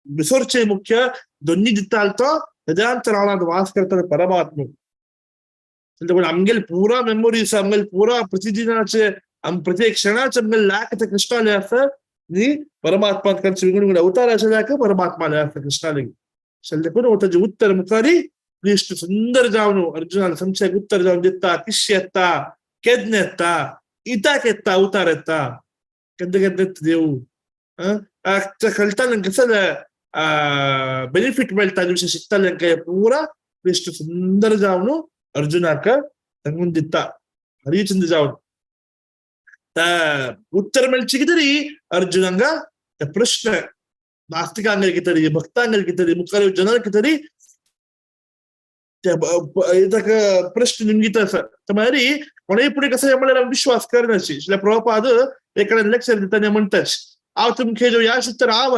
विसरचें मुख्य दोन्ही दिता तो हृदयांतराळांत वास करता परमात्मा. देखून आमगेले पुरा मेमोरीज आमगेले पुरा प्रतिदिनाचे आम प्रत्येक क्षणाचे आमगेले लायक ते कृष्णाले आसा न्ही परमात्मा विंगड विंगड अवताराचे लायक परमात्माले आसा कृष्णाले. देखून ताजें उत्तर मुखारी कृष्ण सुंदर जावन अर्जुनाला संशयाक उत्तर जावन दिता. किश येता केन्ना येता इताक येता अवतार येता केन्ना केन्ना येता देव कळटालें कसं बेनिफीट मेळटा विशय शिकतालें काय पुरा कृष्ण सुंदर जावन अर्जुनाक सांगून दिता. हरिचंद जावन उत्तर मेळचे कितें अर्जुनांक प्रश्न नास्तिकांगेर कितें भक्तांगेर कितें मुखार जनांक कितें ताका प्रश्न निमगीत आसा. म्हळ्यार कोणूय फुडें कसं म्हळ्यार विश्वास करनाशी. प्रभुपाद एकडे लेक्चर दितना म्हणटाच हांव तुमकां जो ह्या तर हांव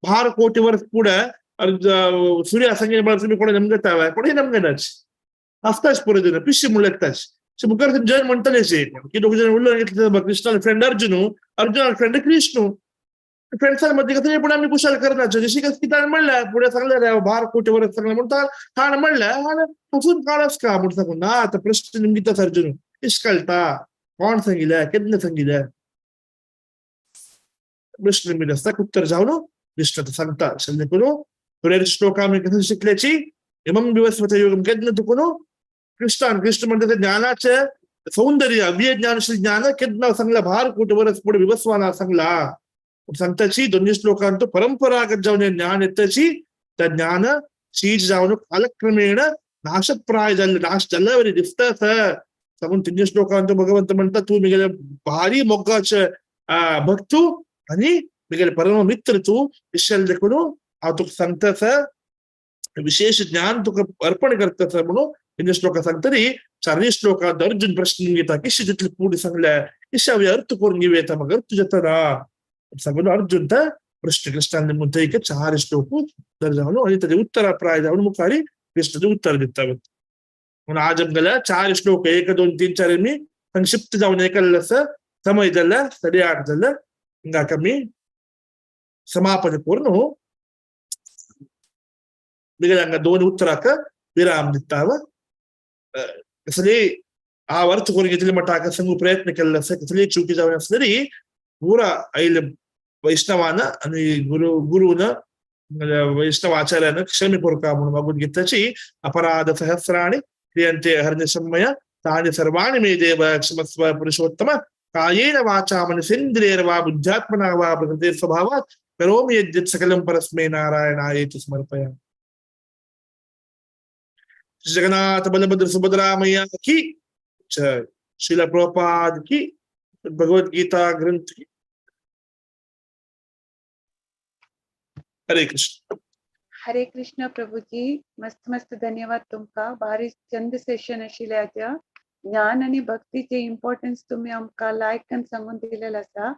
भार कोटी वर्स फुडें सूर्या सांगे म्हळ्यार तुमी कोणा नमगता कोणूय नमगनाच आसताच पुरो जण पिश्शी म्हणून लागताच. मुखार जन म्हणटले की दोग जण उरलो कृष्णाले फ्रेंड अर्जुन अर्जुनाले फ्रेंड कृष्णू फ्रेंड्सां मदीं कसं पूण आमी कुशाल करनाचे जशी कसं कितें म्हणल्यार फुडें सांगलें रे भार कोटी वर्स सांगलें म्हणटा हाण म्हणल्यार हाण हसून काळच का म्हूण सांगून ना आतां प्रश्न निमगिताच अर्जुन इश कळटा कोण सांगिल्लें केन्ना सांगिल्लें प्रश्न निमगीत आसता उत्तर जावन कृष्ण सांगता. देखून फुडें श्लोक आमी कसं शिकल्याची इमं विवस्वत योगम केन्ना तुकून कृष्णान कृष्ण म्हणटा ते ज्ञानाचे सौंदर्य अव्यय ज्ञानशील ज्ञान केन्ना सांगला भार कोटी वर्स फुडें विवस्वाना सांगला सांगताची. दोन्ही श्लोकांत परंपरागत जावन ज्ञान येताची त्या ज्ञान चीज जावन कालक्रमेण नाशप्राय जाल्ले नाश जाल्ल्या दिसता. सांगून तिन्ही श्लोकांत भगवंत म्हणटा तूं मिगेले भारी मोगाचे भक्तू आनी मिगेले परम मित्र तूं विशल देखून हांव तुका सांगता विशेष ज्ञान तुका अर्पण करता म्हणून तिन्ही श्लोकां सांगतरी. चारही श्लोकांत अर्जुन प्रश्न घेता किशी तितले पुढे सांगल्या किशी हांवें अर्थ करून घेवं येता म्हाका अर्थ जाता ना सांगून अर्जुन त्या प्रश्न कृष्णान म्हणटा चार श्लोक उत्तर जावन आनी ताजे उत्तराप्राय जावन मुखारी कृष्णाचें उत्तर दिता. म्हणून आज आमगेल्या चार श्लोक 1 2 3 4 मी संक्षिप्त जावन एकल्ले आसा. समय जाल्या 8:30 जाल्या हिंगाक आमी समापन करून मिगेले हांगा 2 उत्तराक विराम दिता. कसली हांव अर्थ करून घेतले म्हणटा सांगू प्रयत्न केल्लो आसा कसली चुकी जावन आसली तरी पुरा आयिल्ले वैष्णवान आनी गुरून वैष्णव आचार्यान क्षमे कोरका म्हणून मागून घेतल्याची. अपराध सहस्राणि क्रियन्ते हर्निशम्मय तानि सर्वाणि मे देव क्षमस्व पुरुषोत्तम. कायेन वाचा मनसेन्द्रियैर्वा बुद्ध्यात्मना वा प्रकृतेः स्वभावात् करोमि यद्यत् सकलं परस्मै नारायणायेति समर्पयामि. श्री जगन्नाथ बलभद्र सुभद्रा मैया की जय. श्रील प्रभुपाद की. भगवद गीता ग्रंथ की. हरे कृष्ण. हरे कृष्ण प्रभुजी, मस्त मस्त धन्यवाद तुमका. भारी चंद सेशन आशिल्लें आज. ज्ञान आनी भक्तीचे इम्पॉर्टन्स तुमी आमकां लायकन सांगून दिलेलें आसा.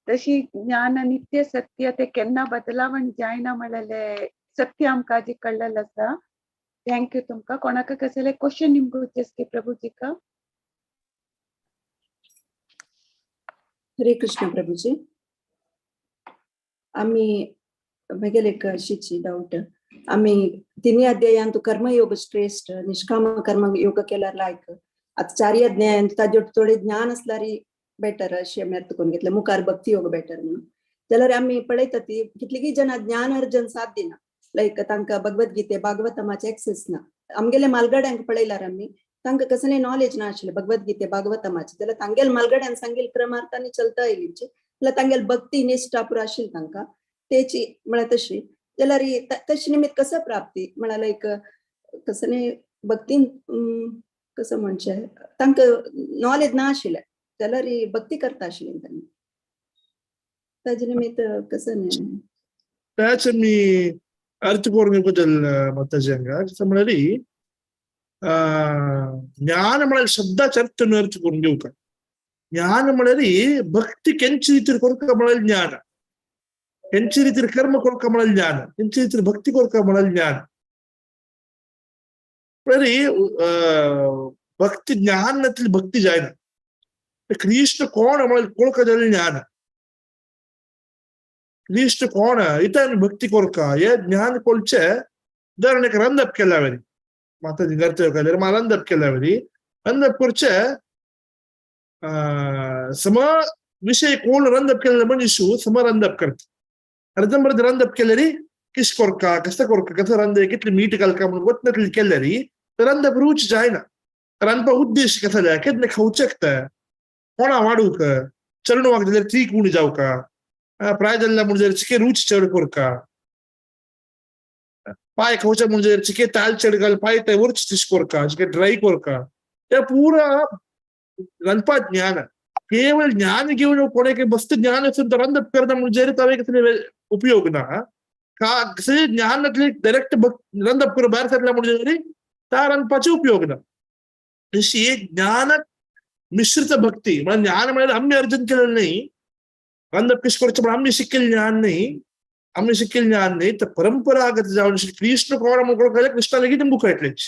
तशी ज्ञान नित्य सत्य ते केन्ना बदलावण जायना म्हणलेलें सत्य आमकां आजी कळ्ळेलें आसा. Thank you तुमकां. कोणाक कसले क्वेश्चन निमगुचे प्रभुजीका? हरे कृष्ण प्रभूजी. आम्ही म्हगेले एक अशीची डाऊट. आम्ही तिन्ही अध्यायांत कर्मयोग श्रेष्ठ, निष्काम कर्म योग केल्यार लायक. आता चारी अध्यायांत ताजे थोडे ज्ञान असल्यार बेटर अशें आमी अर्थ करून घेतलें. मुखार भक्ती योग बेटर म्हणून. जाल्यार आमी पळयता ती कितलीं जाणां ज्ञान अर्जन साथ दिना. लायक तांकां भगवद्गीते भागवतमाचे एक्सेस ना. आमगेले मालगड्यांक पळयल्यार आमी तांकां कसलें नॉलेज ना आशिल्लें भगवद्गीते भागवतमाचे. जाल्यार तांगेले मालगड्यान सांगील क्रमार्थांनी चलता येयली. जाल्यार तांगेले भक्ती निश्ठा पुरो आशिल्ली तांकां तेची म्हळ्यार तशी. जाल्यार तशी निमित्त कसं प्राप्ती म्हळ्यार लायक कसलें भक्तीन कसं म्हणचें तांकां नॉलेज ना आशिल्लें जाल्यार भक्ती करता आशिल्ली तांणी. ताजे निमित्त कसं न्ही? त्याच मी अर्थ करून बद्दल माताजी हांगा कसं म्हळ्यार ज्ञान म्हळ्यार शब्दाचे अर्थ न्हू अर्थ करून घेवका. ज्ञान म्हळ्यार भक्ती केंचे रितीर कोरका म्हळ्यार ज्ञान, केंचे रितीर कर्म कोरका म्हळ्यार ज्ञान, केंचे रितीर भक्ती कोरका म्हळ्यार ज्ञान. म्हळ्यार भक्ती ज्ञान नातली भक्ती जायना. कृष्ण कोण म्हळ्यार कोळका जाल्यार ज्ञान. कृष्ण कोण इतन भक्ती कोरका हे ज्ञान कोळचे. उदाहरणेक रंदप केल्यावरी माताजी घरचे केल्यार मा रंदप केल्यावरी रंदप करचे सम विषय कोण रंदप केलेले मनीसू सम रंदप करता. अर्धंबर्ध रंदप केल्यारी किश कोरका कसं कोरका कसं रंद कितली मीठ घालका म्हणून वतनतली केल्यारी तर रंदप रुच जायना. रांदपा उद्देश कसो जाय केन्ना खावचेक कोणा वाडूक चलणवाक जाल्यार ती उणी जावका प्राय जाल्ल्या म्हूण जाल्यार चिके रुच चड कोरका पाय खावचे म्हूण जाल्यार चिके ताल चड घाल पाय ते वरच तिश कोरका चिके ड्राय कोरका. ते पुरा रांदपा ज्ञान. केवळ ज्ञान घेवन कोणेक मस्त ज्ञान आसून रंदप करता म्हणजे तावे कसले उपयोग ना. का कसले ज्ञान डायरेक्ट रंदप करून भायर सरल्या म्हणजे त्या रांदपाचे उपयोग ना. अशी एक ज्ञान मिश्रित भक्ती म्हळ्यार ज्ञान म्हळ्यार आम्ही अर्जन केलेलं नाही. रंदप कशें करचें पण आम्ही शिकेल ज्ञान नाही, आम्ही शिकेल ज्ञान नाही. तर परंपरागत जावन कृष्ण कोण म्हणून कळ्ळें कृष्णा लेगीत मुख येतलेच.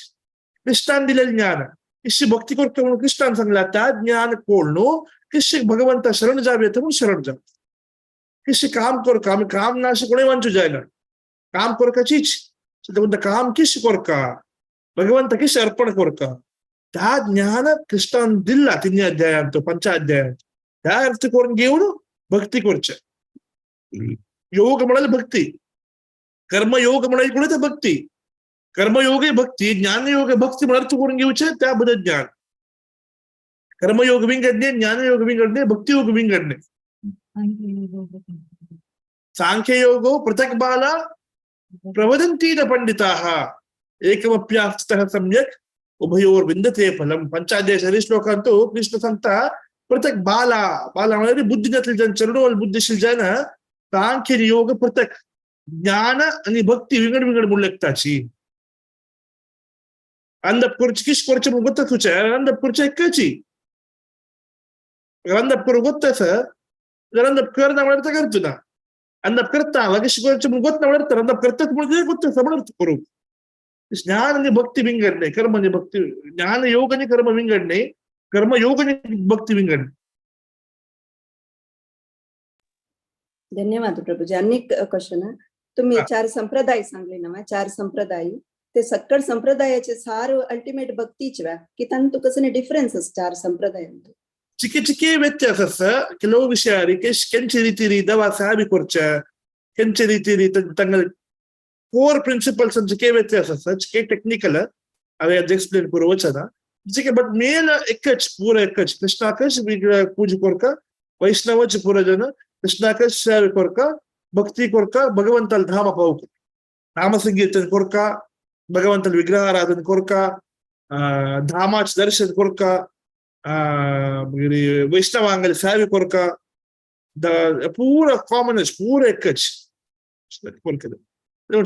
कृष्णान दिलेलें ज्ञान कशी भक्ती करता म्हणून कृष्णान सांगला त्या ज्ञान कोण न्हू कशी भगवंता शरण जावे येता म्हणून शरण जाव. कशी काम करका आमी काम ना अशें कोणूय वांचू जायना. काम करकाचीच काम कशी करका भगवंता कशी अर्पण करका त्या ज्ञान कृष्णान दिला तिन्ही अध्यायांत पंचाध्यायांत त्या अर्थ करून घेवन भक्ती करचे. योग म्हळ्यार भक्ती, कर्मयोग म्हळ्यार कोणी तर भक्ती, कर्मयोगे भक्ती, ज्ञानयोग भक्ती म्हळ्यार अर्थ करून घेवचे त्या बद्दल ज्ञान. कर्मयोग विंगडणे, ज्ञानयोग विंगडणे, भक्तियोग विंगडणे. सांख्ययोगो पृथक बाला प्रवदन्ति न पंडिताः एकमप्यास्तः सम्यक् उभयोर विन्दते फलम. पंचाध्याय सरी श्लोकांत कृष्ण सांगता पृथक बाला बाला म्हळ्यार बुद्धी जातली जन चरणोल बुद्धिशील जन सांख्य योग पृथक ज्ञान आणि भक्ती विंगड विंगड म्हणून लेखताची. अंदप करचे किश करचे म्हणून गोत्ता तुझ्या अंदप करचे एकची अंदप करू गोत्तास अंदप करना म्हळ्यार तर करतो ना. अंदप करता कशी करचे म्हणून गोत ना म्हळ्यार तर अंदप करतात म्हणून गोत्ता म्हणून करू. ज्ञान आणि भक्ती विंगडणे, कर्म आणि भक्ती, ज्ञान योग आणि कर्म विंगडणे, कर्मयोग आणि भक्ती विंगडणे. धन्यवाद प्रभूजी. अनेक क्वेश्चन. तुम्ही चार संप्रदाय सांगले ना, चार संप्रदाय ते सक्कड संप्रदायाचे सार अल्टिमेट भक्तीच व्या की तांतू कसं डिफरन्स चार संप्रदायांत चिके चिके व्यत्यास आसा. ಕೆಲವು ವಿಷಯ ಕೆಂಚೆ ರೀತಿ ದವಾ ಸಾಬಿ ಕೊರ್ಚ ಕೆಂಚೆ ರೀತಿ ತಂಗ ಕೋರ್ ಪ್ರಿನ್ಸಿಪಲ್ಸ್ ಚಿಕೆ ವ್ಯತ್ಯಾಸ आसा ಚಿಕೆ ಟೆಕ್ನಿಕಲ್ ಅವೇ ಎಕ್ಸ್ಪ್ಲೇನ್ करू वचना ಚಿಕೆ. ಬಟ್ ಮೇನ್ एकच पूरा एकच कृष्णाकच पूजा कोरका वैष्णवच पूरा जन कृष्णाकच सेवे कोरका भक्ती कोरका भगवंताल धाम पावक नाम संकीर्तन कोरका भगवंताल विग्रहाराधन कोरका धामाच दर्शन कोरका वैष्णवांगल सेवे कोरका पूरा कॉमन पूरा एकच कोरकದ.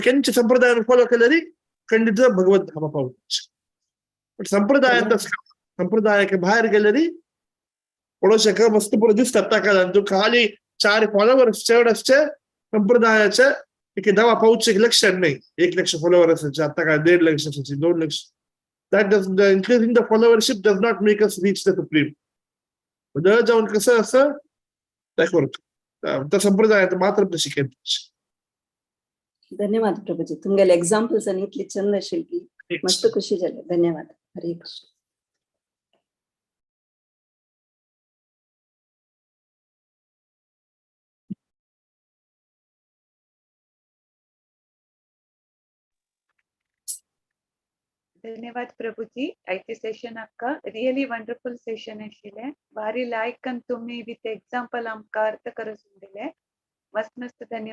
ಕೆಂಚ ಸಂಪ್ರದಾಯ ಫಾಲೋ केल्यारी ಖಂಡಿತ ಭಗವದ್ ಧಾಮ पावत. बट संप्रदाय संप्रदायाಕ್ಕೆ बाहेर गेल्यारी पळोवंक मस्त पुरो दिसतात ताका तूं खाली चार फॉलोवर्स चड आसचे संप्रदायाचे एक दवा पावचे एक लक्षण नाही. 1 लक्ष फॉलोवर असायचे आता काय 1.5 लक्ष असायचे 2 लक्ष. That does the increasing the followership does not make us reach the supreme. उद्या जाऊन कसं असं ದಾಖ त्या संप्रदायात मात्र शिकयत. धन्यवाद प्रभुजी, तुमगेले एग्जाम्पल्स आनी इतली चंद आशिल्ली की मस्त खुशी जाली. धन्यवाद. हरे कृष्ण. धन्यवाद प्रभुजी. आयचे सेशन आमकां रियली वंडरफुल सेशन आशिल्लें. भारी लायक आनी तुमी विथ एग्जाम्पल आमकां अर्थ करून दिले. मस्त मस्त धन्यवाद.